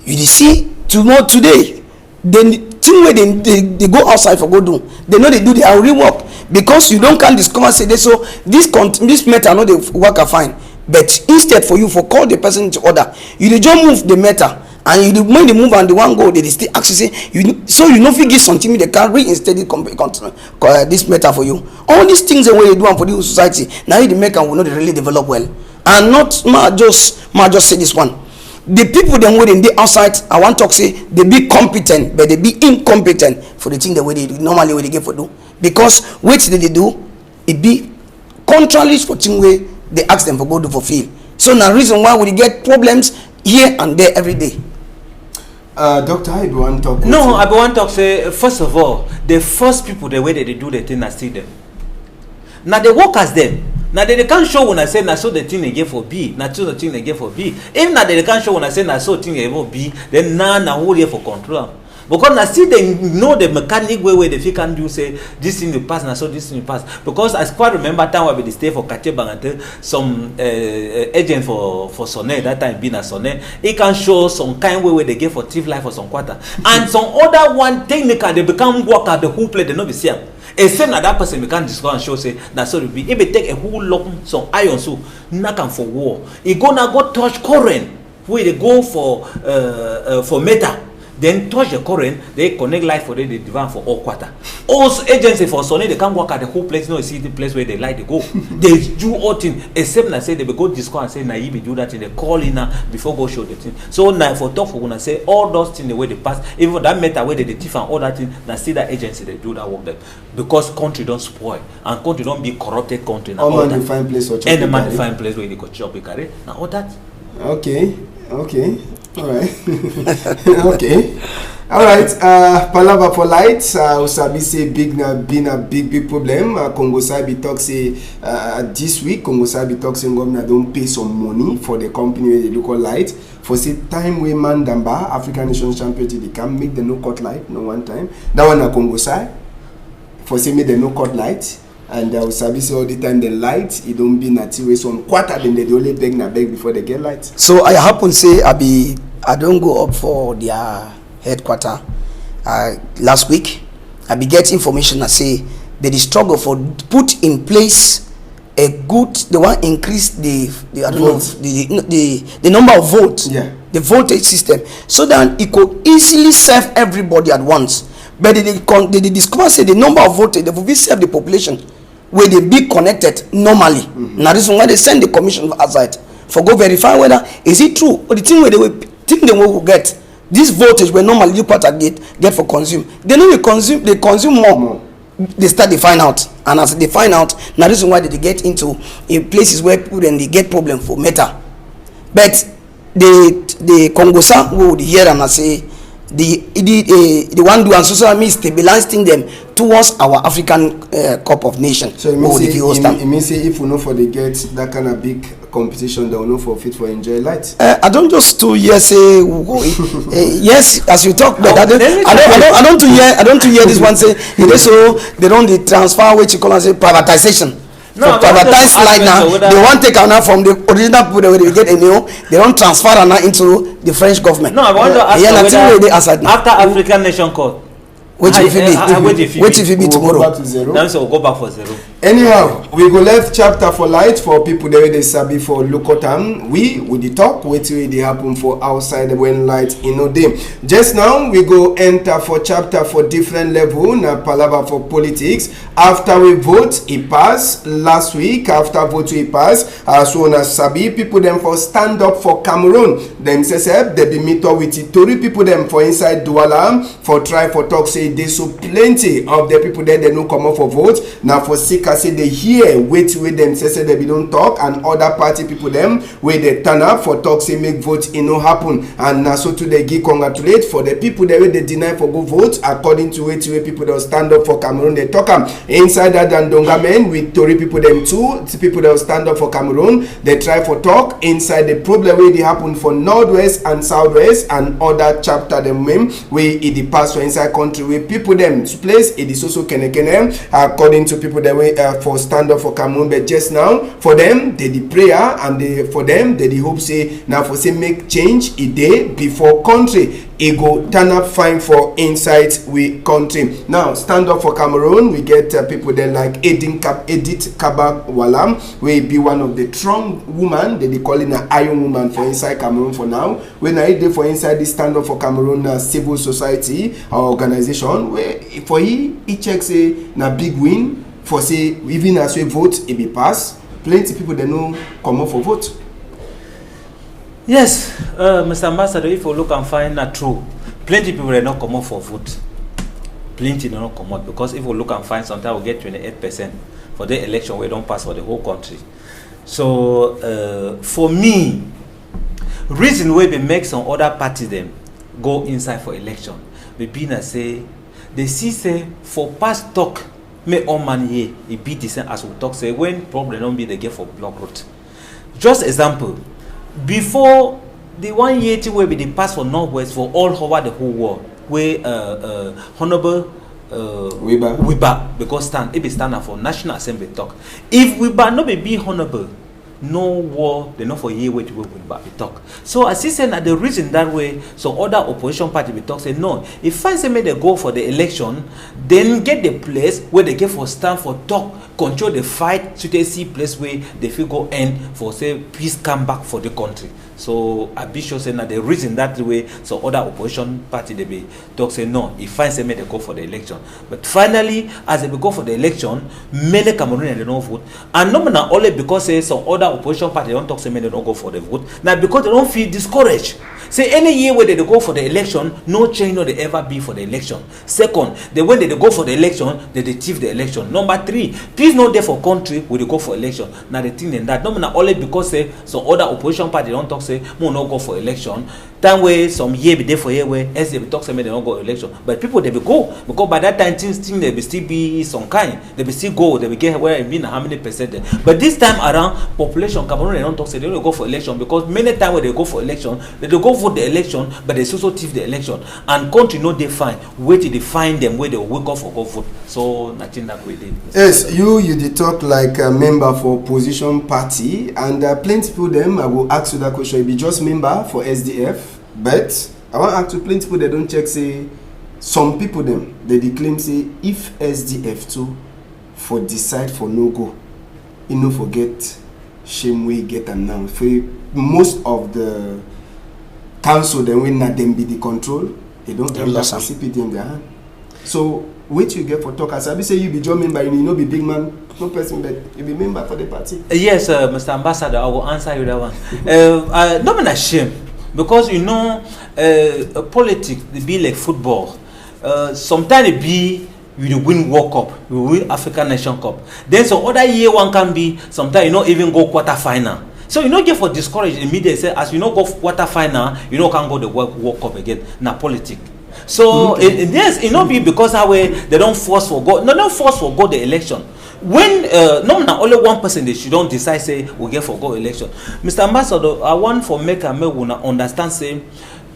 you dey see tomorrow, today, the thing wey dem dey, dey go outside for go do, dem no dey do their real work because you don come discover say dey so this con-, this metal no dey waka fine. But instead for you for call the person to order, you dey just move the metal, and you dey, when dem move am, the one go, dem dey still ask you say, you, so you no fit give something make dem can reinstate the com-, con-, uh, this metal for you. All these things dem wey dey do am for the society, na e dey make am we no dey really develop well. And not, ma just, ma just say this one. The people dem wey dem dey outside, I wan talk say dem be competent, but dem be incompetent for the thing dem wey dem normally wey dem get for do. Because wetin dem dey do, e be contrary for thing wey dem ask dem for go do for field. So na reason why we dey get problems here and there every day. Uh, Doctor, how you be wan talk? No, wetin? I be wan talk say, first of all, the first people dem wey dem dey do the thing na still dem. Na the workers dem. Na dem dey come show una say na so the thing dey get for be, na so the thing dey get for be. If na dem dey come show una say na so thing dey get for be, then na na who dey for control am? Because na still dem know the mechanic way wey dem fit come do say this thing dey pass, na so this thing dey pass. Because I quite remember time wey I be dey stay for Quartier Bangante, some uh, agent for for Sonnet, that time be na Sonnet, he come show some kind way wey dem get for thief light for some quarter, and some other one technical dey be come work out the whole place, dem no be see am. Except na that person be come discover and show say na so e be. E be take a whole lump some iron so, knack am for wall. E go now go touch current wey dey go for uh, uh, for meter, then touch the current, then connect light for there, dey divide for all quarter. All agency for Sonnet dey come work out the whole place, no see the place wey the light dey go. Dey do all thing, except na say dem be go discover and say na yi be do that thing. Dem call yi now before go show the thing. So na for talk for una say all those things wey dey pass, even that meter wey dem dey thief and all that thing, na still that agency dey do that work dem. Because country don spoil and country don be corrupted country, na all man dey find place for chop. Any man dey find place wey dey go chop e carry, na all that. Okay, okay, all right. Okay, all right. Uh, palava for light. Uh, we sabi say big na been a big big problem. Uh, Congo side be talk say uh, this week Congo side be talk say government don pay some money for the company wey dey look all light. For say time wey man damba African Nations Championship dey come, make dem no cut light, no one time. That one na Congo side. For say make dem no cut light, and I will sabi say all the time the light e don be na thing wey some quarter dem dey dey only beg na beg before dem get light. So I happen say I be I don go up for their headquarter uh, last week. I be get information na say they dey struggle for put in place a good, they wan increase the the I don't know, the, the the the number of votes, yeah, the voltage system, so that e go easily serve everybody at once. But they dey con they dey discover say the number of votes dey fit serve the population wey dey be connected normally. Na reason why they send the commission outside for go verify whether is it true or the thing wey dey wey thing dem wey we get this voltage wey normally you quarter get get for consume, they no dey consume, dey consume more. Dey start dey find out, and as dey find out, na reason why dey dey get into eh, places where people dem dey get problem for meter. But the the Congosa wey we dey hear am na say the the eh, the one do am so so I mean stabilize thing dem towards our African eh, Cup of Nation. So e mean wey we dey say fit host e am. Mean- e mean say if we no for dey get that kind of big competition, dem no for fit for enjoy light. Uh, I don't just too hear say we go. Uh, yes, as you talk, but I don't, I don't, I don't, I don't too hear, I don't too hear this one say it is so they don't dey transfer what you call am say privatization. No, for I want to privatized ask light question now, whether they want take am now from the original people wey dey get anyhow, they don transfer am now into the French government. No, I want to ask Yeah, you na thing whether wey dey outside now. After African Nation Cup, Wetin Hi, fit eh, be? Ah, wetin fit be? Wetin fit be We go tomorrow? Back to zero. Now so we go back for zero. Anyhow, we go left chapter for light for people there wey dey sabi for look at am. We we dey talk wetin wey dey happen for outside when light e no dey. Just now we go enter for chapter for different level na palava for politics. After we vote e pass last week, after vote e pass, as una sabi people dem for stand up for Cameroon. Dem sef sef dey be meet up with the tori people dem for inside Douala. For try for talk say dey so plenty of the people dem dey no comot for vote na for sake say dey hear wetin wey dem say say dem bin don talk and other party people dem wey dey turn up for talk say make vote e no happen and na so too dey give congratulate for the people dem wey dey deny for go vote according to wetin wey people don stand up for Cameroon dey talk am inside that Dandonga men with tori people dem too people dem stand up for Cameroon dey try for talk inside the problem wey dey happen for northwest and southwest and other chapter dem men wey e dey pass for inside country wey people dem place e dey so so kene kene according to people dem wey uh, for stand up for Cameroon but just now for dem dey dey prayer and dey for dem dey dey hope say na for say make change e dey before country e go turn up fine for inside we country. Now stand up for Cameroon we get uh, people dem like Edin Kab Edith Kabawala wey be one of the strong woman dey dey call it na iron woman for inside Cameroon for now. Wey na e dey for inside this stand up for Cameroon na civil society or organization wey for e e check say na big win for say even as wey vote e be pass plenty people dem no comot for vote. Yes, uh, Mister Ambassador, if you look and find na true, plenty people dem no comot for vote. Plenty dem no comot because if you look and find sometimes we get twenty-eight percent for the election wey don pass for the whole country. So uh, for me, reason wey be make some other party dem go inside for election be be na say dey see say for past talk Make all man hear, e be the same as we talk say when problem don be, dey get for block road. Just example, before the one year thing wey be dey pass for Northwest for all over the whole world, wey uh, uh, Honorable uh, Wiba. Wiba, because stand, e be stand na for National Assembly talk. If Wiba no be be Honorable, no war, dey no for hear wetin wey Wiba be talk. So I see say na the reason that way some other opposition party be talk say no, e fine say make dey go for the election, then get the place wey dey get for stand for talk, control the fight, so dey see place wey dey fit go end for say peace come back for the country. So I be sure say na the reason that way some other opposition party dey be talk say no, e fine say make dey go for the election. But finally, as dey be go for the election, many Cameroonians dey no vote. And no be na only because say some other opposition party don talk say make dey no go for the vote, na because dey don feel discouraged. Say any year wey dey dey go for the election, no change no dey ever be for the election. Second, the when dey dey go for the election, dey dey thief the election. Number three, peace no dey for country, we dey go for election. Na the thing dem that. No be na only because say some other opposition party don talk say make we no go for election. Time wey some year be dey for here wey S D F be talk say make dem no go election, but people dey be go because by that time things things dey be still be some kind. Dey be still go, dey be get where e be na how many percent dem. But this time around, population Cameroon dey don talk say dey no dey go for election because many time wey dey go for election, dey dey go vote the election, but dey so so thief the election, and country no dey fine. Wetin dey find dem wey dey wake up for go vote? So na thing that wey dey. Yes, you you dey talk like a member for opposition party, and uh, plenty people dem I go ask you that question. You be just member for S D F, but I wan ask you, plenty people dem don check say some people dem dey dey claim say if S D F too for decide for no go, e no for get shame wey e get am now. For most of the council dem wey na dem be the control, e don Dem enter lost for am. C P D M their hand. So wetin you get for talk? I sabi say you be just member, you no be big man, no person, but you be member for the party. Uh, yes, uh, Mister Ambassador, I will answer you that one. Uh, uh, no be na shame because you know uh, uh, politics dey be like football. Uh, sometimes e be you dey win World Cup, you win African Nation Cup. Then some other year one can be sometimes you no even go quarter final. So you no get for discourage immediately say as you no go quarter final, you no can go the World, World Cup again. Na politics. So okay. It, it- yes, e no be because how wey dey don force for go. No, no force for go the election. When uh, no na only one person dey should don decide say we get for go election. Mister Ambassador, I want for make am make una understand say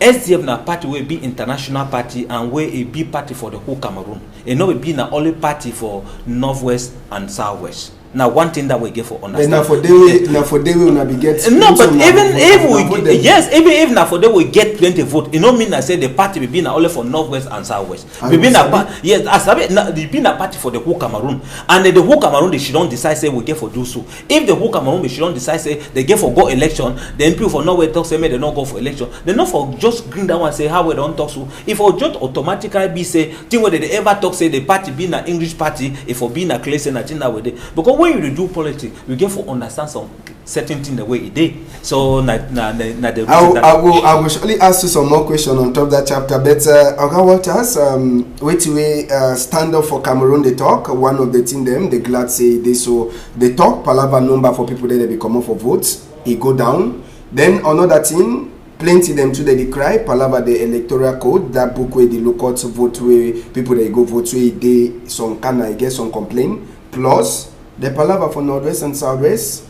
S D F na party wey be international party and wey e be party for the whole Cameroon. E no be na only party for Northwest and Southwest. Na one thing that we get for But na understand. for dey wey na for dey wey una be get No, plenty but una even vote, if una we vote get, dem. Yes, even if na for dey we get plenty vote, e no mean na say the party be be na only for Northwest and Southwest. I We be na understand. pa- yes, I sabi na the be na party for the whole Cameroon, and the whole Cameroon dey should don decide say we get for do so. If the whole Cameroon dey should don decide say dey get for go election, then people for Northwest talk say make dey no go for election. Dey no for just green that one say how we don talk so. If for just automatically be say thing wey dey dey ever talk say the party be na English party, if for be na clay say na thing that we dey. Because when you dey do politics, you get for understand some certain thing the way e dey. So na na na, na the I reason will, that I will, I will surely ask you some more question on top that chapter. But uh, Oga Walters, um, wetin wey uh, stand up for Cameroon dey talk. One of the thing dem dey glad say dey so dey talk palava number for people that dey be comot for vote e go down. Then another thing, plenty dem too dey dey cry palava the electoral code, that book wey dey look out vote wey people dey go vote wey e dey some kind e get some complain. Plus the palava for Northwest and Southwest.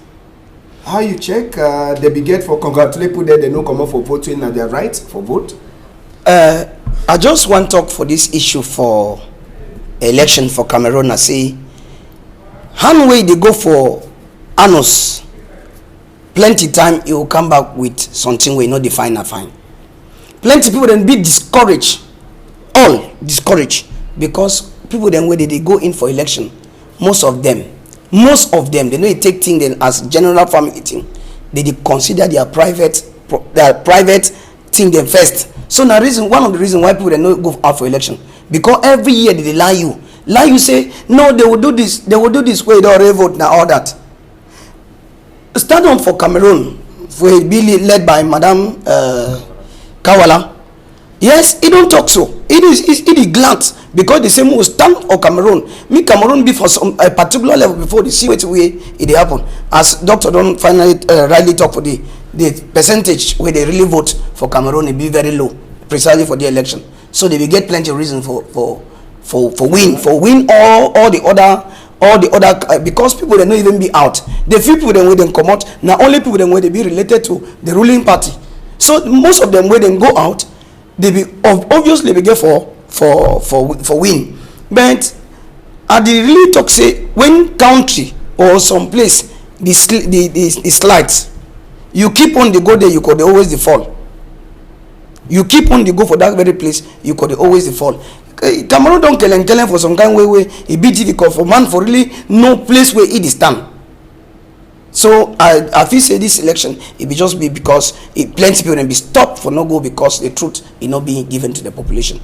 How you check? Uh, they be get for congratulate people there. They no comot for vote wey na their right for vote. Uh, I just wan talk for this issue for election for Cameroon. I say hand wey dey go for anus. Plenty time you will come back with something wey no dey fine na fine. Plenty people dem be discouraged, all discouraged because people dem wey dey dey go in for election, most of them, most of them, they no dey take thing dem as general family thing. They dey consider their private pro- their private thing dem first. So na reason one of the reason why people dem no go out for election because every year they dey lie you, lie you say no they will do this, they will do this wey you don already vote na all that. Stand up for Cameroon wey be le- led by Madam uh, Kawala. Yes, e don talk so. E dey e e dey glad because the same wey stand for Cameroon. Me Cameroon be for some a particular level before the see wetin wey e dey happen. As doctor don finally uh, rightly talk for the the percentage wey dey really vote for Cameroon e be very low precisely for the election. So they be get plenty reason for for for for win for win all all the other all the other uh, because people dem no even be out. The few people dem wey dem comot na only people dem wey dey be related to the ruling party. So most of them wey dem go out, they be ob- obviously be get for for for for win. But I dey really talk say when country or some place the sl- the the, the slight, you keep on dey go there, you go dey always dey fall. You keep on dey go for that very place, you go dey always dey fall. Eh, Cameroon don kelen kelen for some kind way wey e be difficult for man for really know place wey e dey stand. So I I feel say this election e be just be because e plenty people dem be stop for no go because the truth e no be given to the population.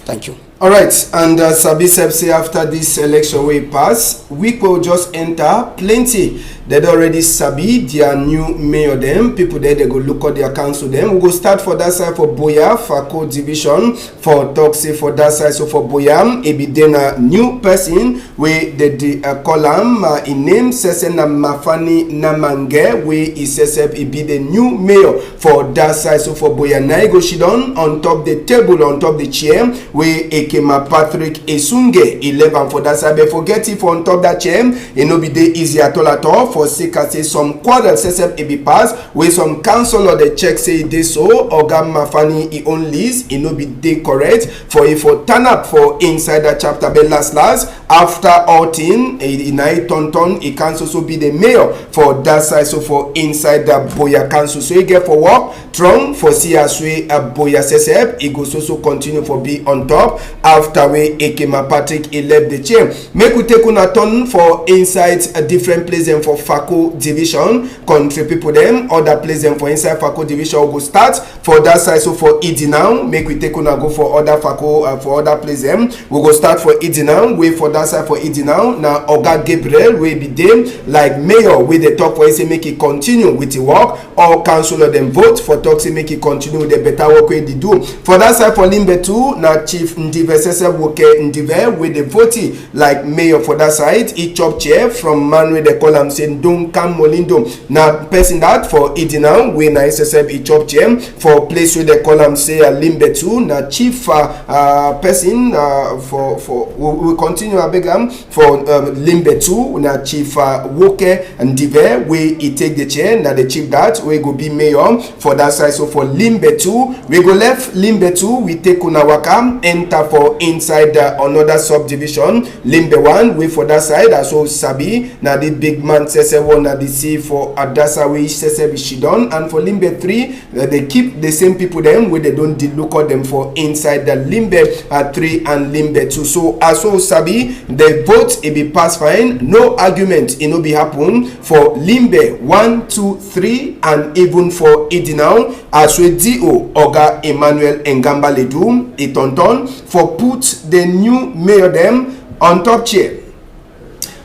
Thank you. Alright, and uh, sabi sef say after this election wey pass, week wey we just enter, plenty dem don already sabi their new mayor dem. People there, they go look out their council dem. We go start for that side for Boya, Fako division, for talk say for that side. So for Boya, e be dey na new person wey dey dey uh, call am. Uh, e name sese na Mafani Namange, wey e sese e be the new mayor for that side. So for Boya, na e go sidon on top the table, on top the chair wey Ekema Patrick Esunge e leave am for that side. But forget if on top that chair, e no be dey easy at all at all. For sake I say some quarrel sef e be pass wey some councillor dey check say e dey so. Oga Mafani e own list e no be dey correct for e for turn up for inside that chapter. But last last, after all thing, e e na e turn turn e council so be the mayor for that side. So for inside that Boya council, so e get for work strong for see as wey Boya sef e go so so continue for be on top after wey Ekema Patrick e left the chair. Make we take una turn for inside a different place dem for Fako division, country people dem, other place dem for inside Fako division. We go start for that side. So for Idi now, make we take una go for other Fako uh, for other place dem. We go start for Idi now. Wey for that side for Idi now, na Oga Gabriel wey be dey like mayor wey dey talk for e say make e continue with e work. All councillor dem vote for talk say make e continue with the better work wey e dey do. For that side for Limbe too, na Chief Ndive Sese Woke Ndive wey dey vote like mayor for that side. E chop chair from man wey dey call am say Ndonkan Molindo. Na person that for Idi now wey na e sef e chop chair for place wey dey call am say uh, Limbe too. Na chief uh, uh, person uh, for for we, we continue abeg am for um, Limbe too. Na Chief uh, Woke Ndive wey e take the chair. Na the chief that wey go be mayor for that side. So for Limbe too, we go left Limbe too. We take una waka enter for inside uh, another subdivision, Limbe one wey for that side. As we sabi, na the big man sese one na the see for Adasa wey sese be sidon, and for Limbe three, uh, they keep the same people dem wey they don dey look out them for inside the Limbe uh, three and Limbe two. So as we sabi, the vote e be pass fine, no argument e no be happen for Limbe one, two, three, and even for Idi now. As we D O Oga Emmanuel Ngamba Ledu e turn turn for put the new mayor dem on top chair.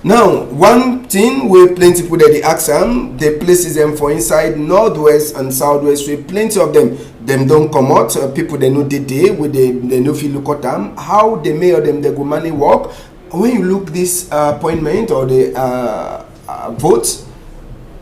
Now, one thing wey plenty people dey dey ask am, the places dem for inside northwest and southwest wey plenty of them dem don comot, uh, people dem no dey dey wey dey dem no fit look at am. How the mayor dem dey go manage work? When you look this uh, appointment or the uh, uh, vote,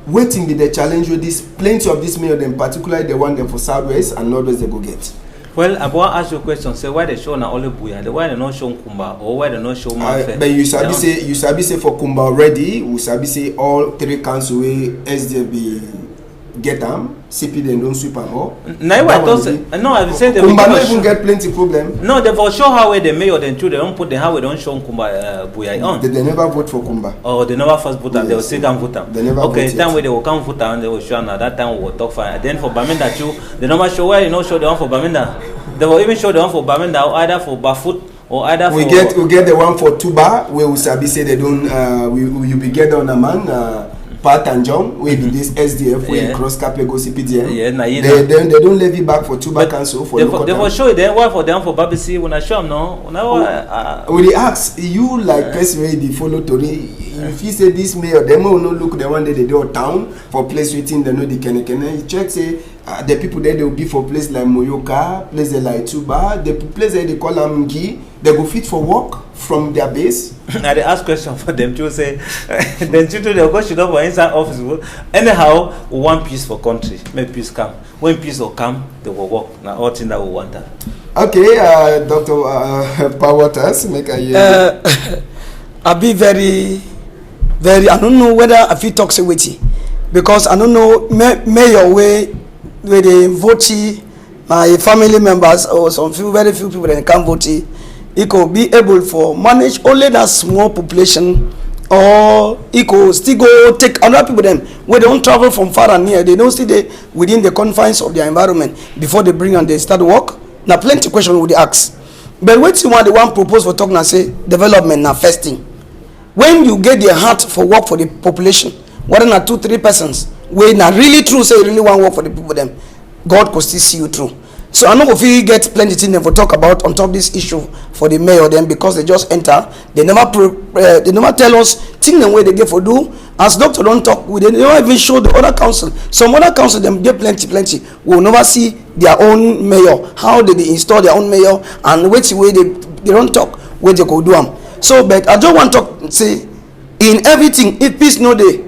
wetin be the challenge wey this plenty of this mayor dem, particularly the one dem for southwest and northwest, dey go get? Well, I go wan ask you a question. Say why they show na only Buea? The why they no show Nkumba or why they no show Mafe? But you sabi say you sabi say for Kumba already, we sabi say all three council wey S D F be get am, C P dem don sweep am all. Na why I talk say no, I say they Kumba no even get plenty problem. No, they for show how wey the mayor dem too. They don put them how wey don show Nkumba uh, Buea on. They, they never vote for Kumba. Oh, they never first vote am. They will still come vote am. They never okay, vote time yet. Wey they will come vote am, they will show am na that time we will talk fine. Then for Bamenda too, they never show why you no show the one for Bamenda. They will even show the one for Bamenda or either for Bafut or either we for get we get the one for Tuba wey we sabi say they don uh, we, we you be get on a man uh, Pat and John wey be this S D F wey yeah. Cross Cape go C P D M. Yeah, na you they, know. They, they don levy back for Tuba but council for they for, they for show it. Then why for them for Babisi? When I show am no, when I uh, we dey ask you like yeah. Person wey dey follow tori. You feel say this mayor dem wey no look the one dey dey do town for place wetin dem no dey kene kene. You check say uh, the people there dey be for place like Moyoka, place dey like Tuba, the place dey dey call am Ngi, they go fit for work. from their base? I dey ask question for dem too, say dem too too dey go sit down for inside office. Anyhow, we want peace for country. Make peace come. When peace go come, dem go work. Na all thing that we want am. Okay, uh, Doctor uh, Pa Waters, make I hear. Uh, I be very, very. I don't know whether I fit talk say wetin, because I don't know may, mayor wey wey dey vote, my family members or some few, very few people dem come vote. E go be able for manage only that small population, or e go still go take another people dem wey dey don travel from far and near. Dem don still dey within the confines of their environment before dem bring am, dem start work. Na plenty question we dey ask. But wetin one dey wan propose for talk na say development na first thing. When you get the heart for work for the population, whether na two, three persons wey na really true say you really wan work for the people dem, God go still see you through. So I no go fit get plenty thing dem for talk about on top this issue for the mayor dem, because dem just enter. Dem never pro, uh, dem never tell us thing dem wey dem get for do. As doctor don talk, we dem never even show the other council. Some other council dem dey plenty plenty. We never see their own mayor, how dem dey install their own mayor, and wetin wey dem dem don talk wey dem go do am. So, but I just wan talk say, in everything, if peace no dey,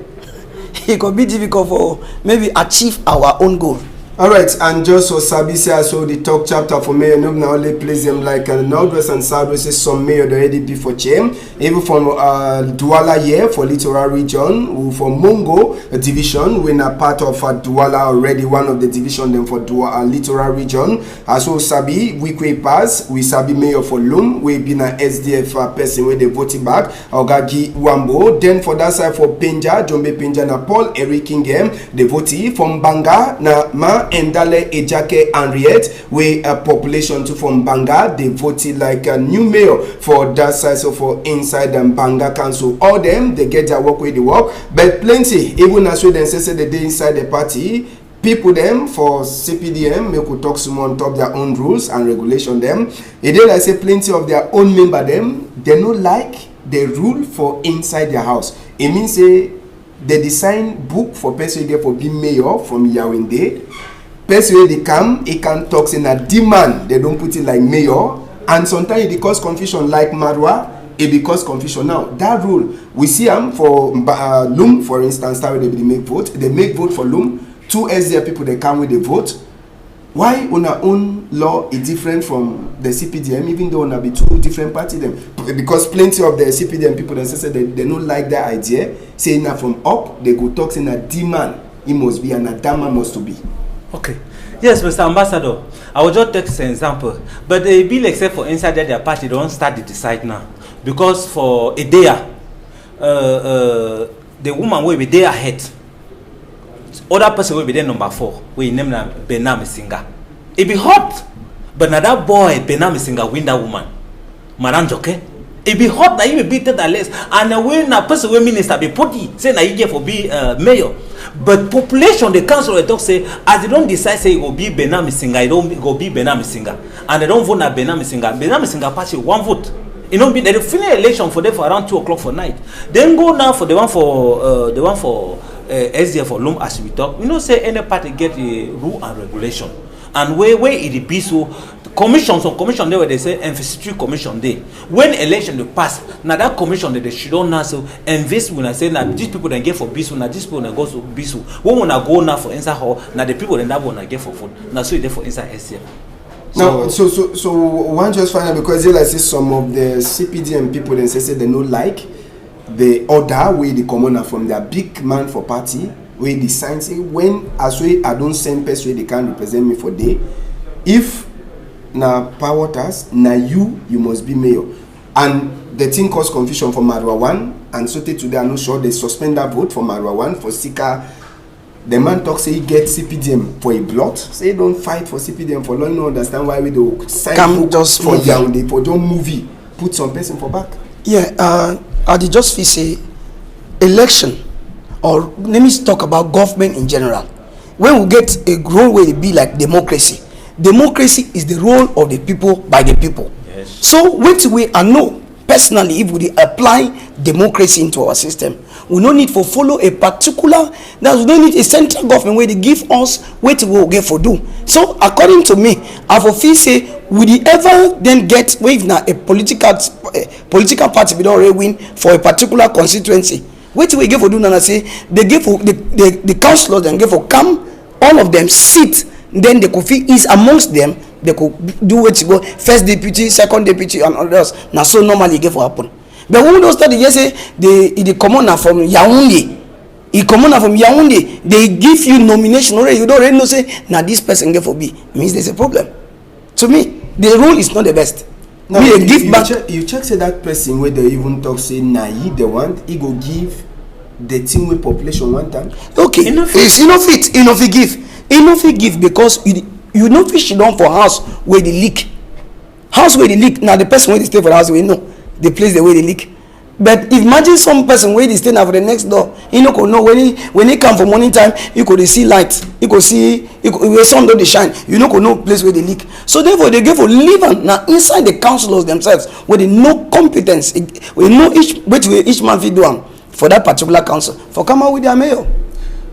e go be difficult for maybe achieve our own goal. Alright, and just for sabi say, as we dey talk chapter for mayor, no be na only place dem like uh, Northwest and Southwest, say some mayor don already be for chair. Even from uh, Douala here for Littoral Region, we for Mongo uh, Division, we na part of uh, Douala already, one of the division dem for Douala uh, Littoral Region. As we sabi, week wey pass, we sabi mayor for Lum, wey be na S D F uh, person wey dey vote back, Oga Guy Wambo. Then for that side for Penja, Jombe Penja na Paul Eric Kingem, dey vote. For Mbanga na Ma Endale Ejake Henriette, wey uh, population too for Mbanga dey vote like uh, new mayor for that side, so for inside the Mbanga council. All dem dey get their work wey dey work, but plenty, even as wey dem say say dem dey inside the party, people dem for C P D M, make we talk small on top their own rules and regulation dem. E dey like say plenty of their own member dem, dem no like the rule for inside their house. E mean say dem dey sign book for person wey get for be mayor from Yawunde. Person wey dey come, e come talk say na the man dem don put it like mayor, and sometimes e dey cause confusion like Maroua. E dey cause confusion now. That rule, we see am for Mba- uh, Lum, for instance, that wey dem dey make vote. Dem make vote for Lum. Two S D F people dey come wey dey vote. Why una own law e different from the C P D M, even though una be two different party dem? Because plenty of the C P D M people dem say say dem dem no like that idea. Say na from up dem go talk say na the man e must be and na that man must to be. Okay. Yes, Mister Ambassador, I will just take an example. But e be like say for inside that their party, dem don start dey decide now. Because for Edea, uh, uh, the woman wey be dey ahead, other person wey be dey number four, wey e name na Bernard Misinga. E be hot, but na that boy Bernard Misinga win that woman, Madam Joke. E be hot, na him be beat the less. And na wey na person wey minister be put e say na e get for be uh, mayor. But population, the council, dey talk say as dem don decide say e go be Bernard Misinga, e don e go be Bernard Misinga, and dem don vote na Bernard Misinga. Bernard Misinga party one vote. E no be dem dey finish election for there for around two o'clock for night. Dem go now for the one for uh, the one for uh, S D F for Lum, as we talk. We know say any party get a rule and regulation, and wey wey e dey be so. Commission, some commission dey wey dem say investiture commission dey. When election dey pass, na that commission dem dey sit down now, so invest una say na these people dem get for be so, na these people dem go so be so. When una go now for inside hall, na the people dem that una get for vote. Na so e dey for inside S D F. Now, so so so one just find out, because e like say some of the C P D M people dem say say dem no like the order wey dey comot na from their big man for party, wey dey sign say when as wey I don send person wey dey come represent me for there, if na Pa Waters, na you you must be mayor. And the thing cause confusion for Maroua one, and sotey today I no sure dem suspend that vote for Maroua one for Sika. The man talk say e get C P D M for e blood, say e don fight for C P D M for long, e no understand why wey dem sign book for Yaoundé for just movie, put some person for back. Yeah, uh, I dey just feel say election, or let me talk about government in general. When we get a role wey e be like democracy, democracy is the role of the people by the people. Yes. So wetin wey I know personally, if we dey apply democracy into our system, we no need for follow a particular, that we no need a central government wey dey give us wetin we go get for do. So according to me, I for feel say we dey ever then get, wey if na a political, eh, political party be don already win for a particular constituency, wetin we get for do na, na say they get for the, the, the councillors dem get for come, all of them sit, then they go fit ease amongst them, they go do wetin go first deputy, second deputy and others. Na so normally e get for happen. But when we don start to hear say they, e dey comot na from Yaoundé, e comot na from Yaoundé, they give you nomination already, you don already know say na this person get for be, means there's a problem. To me, the rule is not the best. Now, me dey give back. Check, you check say that person wey dey even talk say na he dey want, he go give the thing wey population want am. Okay, e no fit, e no fit give, e no fit give because you, you no fit sit down for house wey dey leak. House wey dey leak, na the person wey dey stay for the house wey know the place the way dey leak. But imagine some person wey dey stay na for the next door. He no go know when he, when he come for morning time, he go dey see light. He go see, he go, wey sun don dey shine. You no go know place wey dey leak. So therefore, they get for leave am na inside the councillors themselves, wey dey know competence, wey know each, wetin wey each man fit do am for that particular council, for come out with their mayor.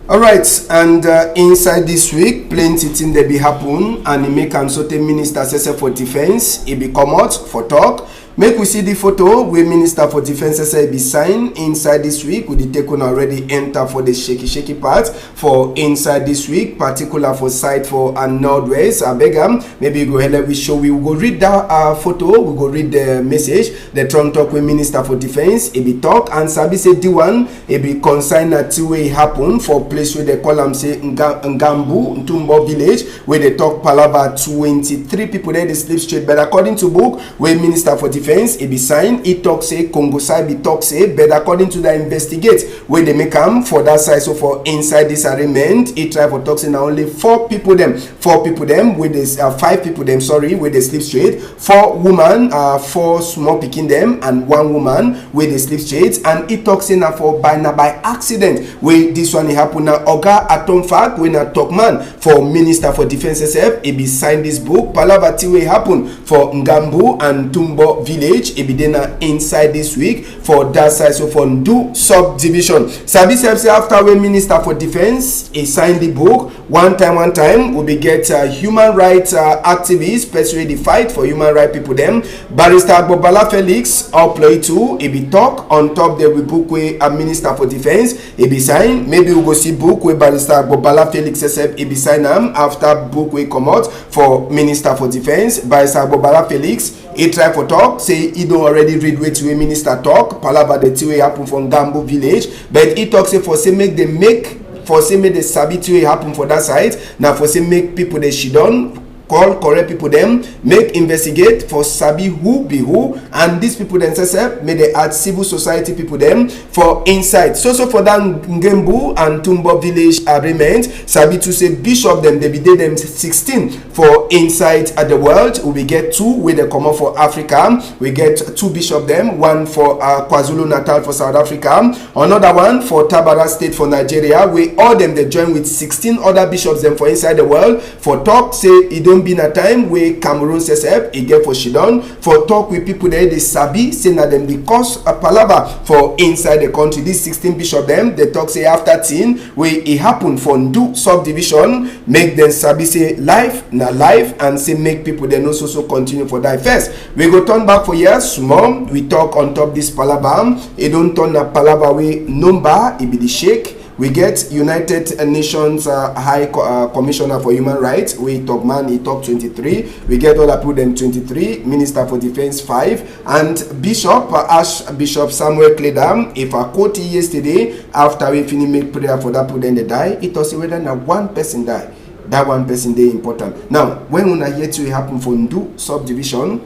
Alright, and uh, inside this week, plenty thing dey be happen, and e make am so tey minister sef for defence, e be comot for talk. Make we see the photo wey minister for defence sef be sign inside this week. We dey take una already enter for the shaky shaky part for inside this week, particular for side for uh, northwest. Abeg am, maybe you go help we show we. We go read that uh, photo, we go read the message. The Trump talk wey minister for defence e be talk and sabi say the one e be concern na thing wey happen for place wey dey call am say Nga, Ngambu Ntumbo village, wey dey talk palava, twenty-three people dey dey sleep straight. But according to book wey minister for defence e be sign, e talk say Congo side be talk say, but according to the investigate wey dey make am for that side, so for inside this arraignment, e try for talk say na only four people dem, four people dem wey dey, uh, five people dem, sorry, wey dey sleep straight, four woman, uh, four small pikin dem, and one woman wey dey sleep straight. And e talk say na for by, na by accident wey this one e happen. Na Oga Atomfak, wey na talk man for minister for defence sef, e be sign this book. Palava thing wey happen for Ngambu and Tumbo village, e be dey na inside this week for that side, so for Ndu subdivision. Sabi sef say after wey minister for defence e sign the book, one time, one time, we be get uh, human rights uh, activist, person wey dey fight for human rights people dem. Barrister Agbobala Felix Oploitu, e be talk on top the book wey a minister for defence e be sign. Maybe we go see book wey Barrister Agbobala Felix sef e be sign am after book wey comot for minister for defence. Barrister Agbobala Felix e try for talk say e don already read wetin wey minister talk, palava the thing wey happen for Ngambu village, but e talk say for say make dem make, for say make dem sabi thing wey happen for that side, na for say make people dey sit down, call correct people dem, make investigate for sabi who be who, and these people dem sef sef make dem add civil society people dem for inside. So so for that Ngembu and Tumbo village arraignment, sabi too say bishop dem dey be dey dem sixteen for inside uh, the world. We be get two wey dey comot for Africa. We get two bishop dem, one for uh, KwaZulu Natal for South Africa, another one for Tabara State for Nigeria, wey all dem dey join with sixteen other bishops dem for inside the world for talk say e don be na time wey Cameroon sef sef e get for sit down for talk with people dem dey sabi say na dem dey cause a palava for inside the country. These sixteen bishop dem dey talk say after thing wey e happen for Ndu subdivision, make dem sabi say life na life and say make people dem no so so continue for die first. We go turn back for here small. We talk on top this palava. E don turn na palava wey number e be the shake. We get United Nations uh, High Co- uh, Commissioner for Human Rights wey talk man, e talk twenty-three. We get other people dem twenty-three, Minister for Defence five, and Bishop uh, Archbishop Samuel Cledam e for quote yesterday after we finish make prayer for that people dem dey die. E talk say whether na one person die, that one person dey important. Now, when una hear thing wey happen for Ndu subdivision,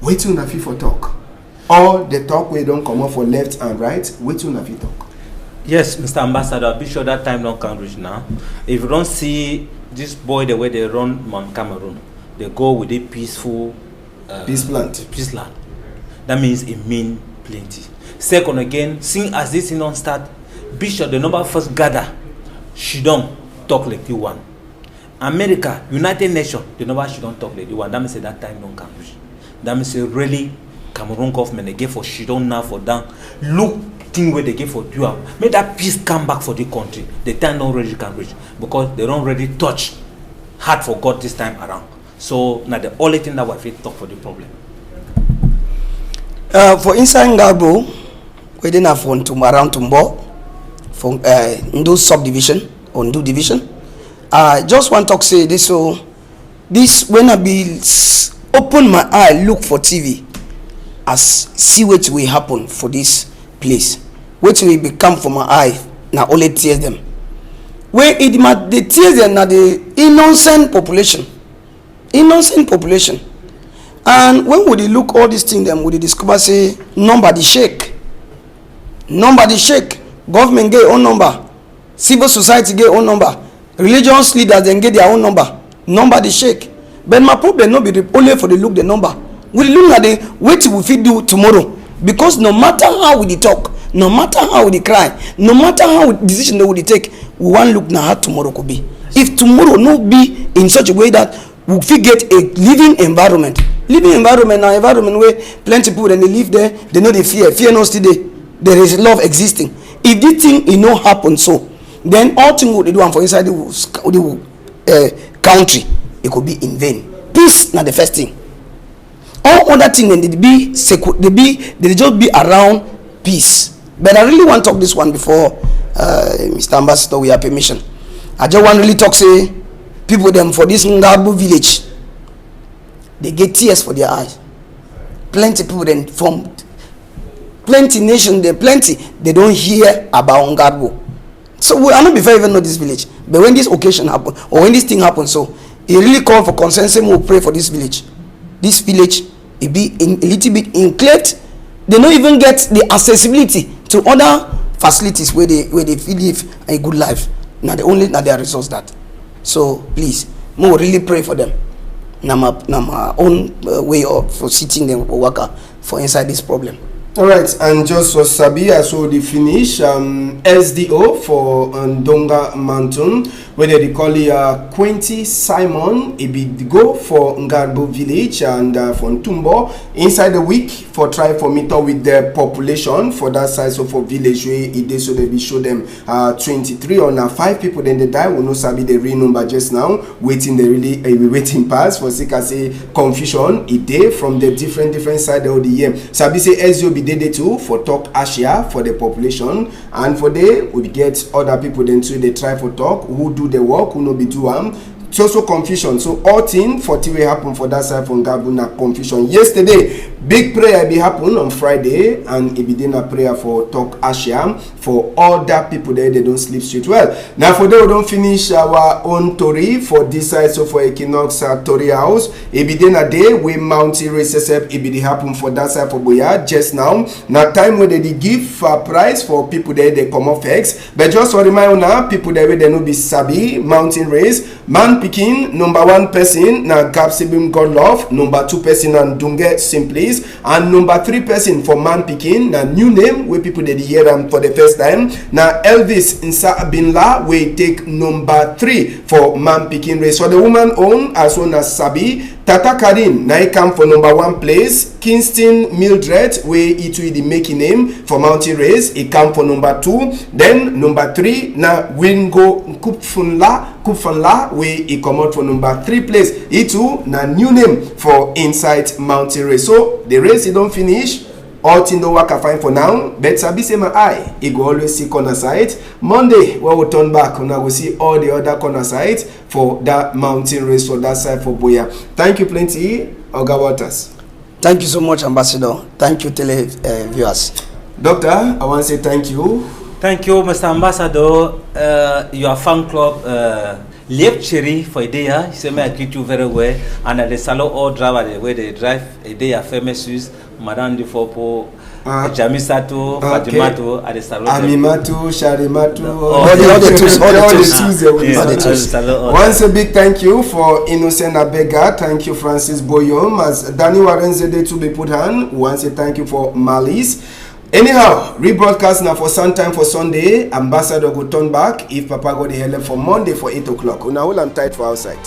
wetin una fit for talk? All the talk wey don comot for left and right, wetin una fit talk? Yes, Mister Ambassador, I be sure that time don come reach now. If you don see this boy the way they run Mount Cameroon, they go with a peaceful uh, peace plan. Peace plan. That means it mean plenty. Second again, seeing as this thing don start, bishop the number first gather, she don talk like you one. America, United Nations, the number she don talk like you one. That means say that time don come reach. That means say really Cameroon government dey get for shidon now for down, look thing wey dey get for do am, make that peace come back for the country. The time don ready can reach, because they don already touch heart for God this time around. So na the only thing that I fit talk for the problem. Uh, for inside Ngarbuh, wey dey na for Ntum-, around Ntumbo, for uh, Ndu subdivision or Ndu division, I just wan talk say this so this when I be s- open my eye look for T V, as see wetin wey happen for this place. Wetin wey be come for my eye na only tears dem. Wey it ma the tears dem na the innocent population, innocent population. And when we dey look all these things dem, we dey discover say number dey shake. Number dey shake. Government get e own number. Civil society get e own number. Religious leaders dem get their own number. Number dey shake. But my problem no be the, only for the look the number. We dey look na the wetin we fit do tomorrow. Because no matter how we dey talk, no matter how we dey cry, no matter how we, decision wey we dey take, we wan look na how tomorrow go be. If tomorrow no be in such a way that we fit get a living environment. Living environment na environment wey plenty people dem dey live there, they no dey fear. Fear no still dey. There is love existing. If this thing e no happen so, then all thing we dey do am for inside the, wo- sc- the wo- uh, country, e go be in vain. Peace na the first thing. All other thing dem dey be secu- dey be dey just be around peace. But I really wan talk this one before uh, Mister Ambassador, with your permission. I just wan really talk say people dem for this Ngarbuh village, they get tears for their eyes. Plenty people dem from plenty nation dem plenty, they don hear about Ngarbuh. So we, I no before even know this village. But when this occasion happen or when this thing happen, so e really call for concern say make we pray for this village. This village e be in, a little bit enclaved. They no even get the accessibility to other facilities where they where they fit live a good life. Na the only na their resource that. So please, make we really pray for them. Na my na my own uh, way of for sitting them for waka for inside this problem. Alright, and just for sabi, as we dey finish, um, S D O for um, Ndonga Mountain, wey dem dey call it uh, Quinty Simon, e be go for Ngarbuh village and uh, for Ntumbo inside the week for try for meet up with the population for that side. So for village wey e dey, so dem be show dem uh, twenty-three or na five people dem dey die. We no sabi the real number just now. Wetin dey really uh, we waiting pass for sake as say confusion e dey from the different different side of the year. Sabi say S D O be dey dey too for talk ashia for the population, and for there we get other people dem too dey try for talk who do the work, who no be do am. So so confusion. So all thing for thing wey happen for that side for Ngarbuh na confusion. Yesterday, big prayer be happen on Friday, and e be dey na prayer for talk ashia for other people there they don't sleep street well. Now for there we don finish our own tori for this side. So for Equinox uh, Tori House, e be dey na day wey mountain race sef e be dey happen for that side for Boya just now. Na time wey dem dey give uh, prize for people there they comot vex. But just for remind una, people there wey dem no be sabi mountain race, man pikin number one person na Gabsibim Godlove, number two person na Ndunge Simplis, and number three person for man pikin na new name wey people dey dey hear am for the first time na Elvis Nsa Binla wey take number three for man pikin race. For the woman own, as una sabi, Tata Karin na e come for number one place. Kingston Mildred wey e too e dey make e name for mountain race, e come for number two. Then number three na Wingo Nkupfunla Kupfanla wey e comot for number three place. E too na new name for inside mountain race. So the race e don finish. All thing don waka fine for now, but sabi say my eye e go always see corner side. Monday when we turn back, una go see all the other corner side for that mountain race for that side for Boya. Thank you plenty, Oga Walters. Thank you so much, Ambassador. Thank you, tele uh, viewers. Doctor, I wan say thank you. Thank you, Mister Ambassador. Uh, your fan club, uh, Liep Cherry for Ideya, he say me I greet you very well, and I dey salute all driver dey wey dey drive Ideya famous use, Madame Difopo, uh, Jamisa to, okay. Fatima to, I dey salute them. Amima to, Sharima to, all the, all the twos, all the twos. Yes, all the twos. Once a big thank you for Innocent Abega, thank you Francis Boyom, as Danny Warenze dey to be put hand, we wan say thank you for Malice. Anyhow, rebroadcast na for same time for Sunday. Ambassador go turn back if Papa God dey help for Monday for eight o'clock. Una hold am tight for outside.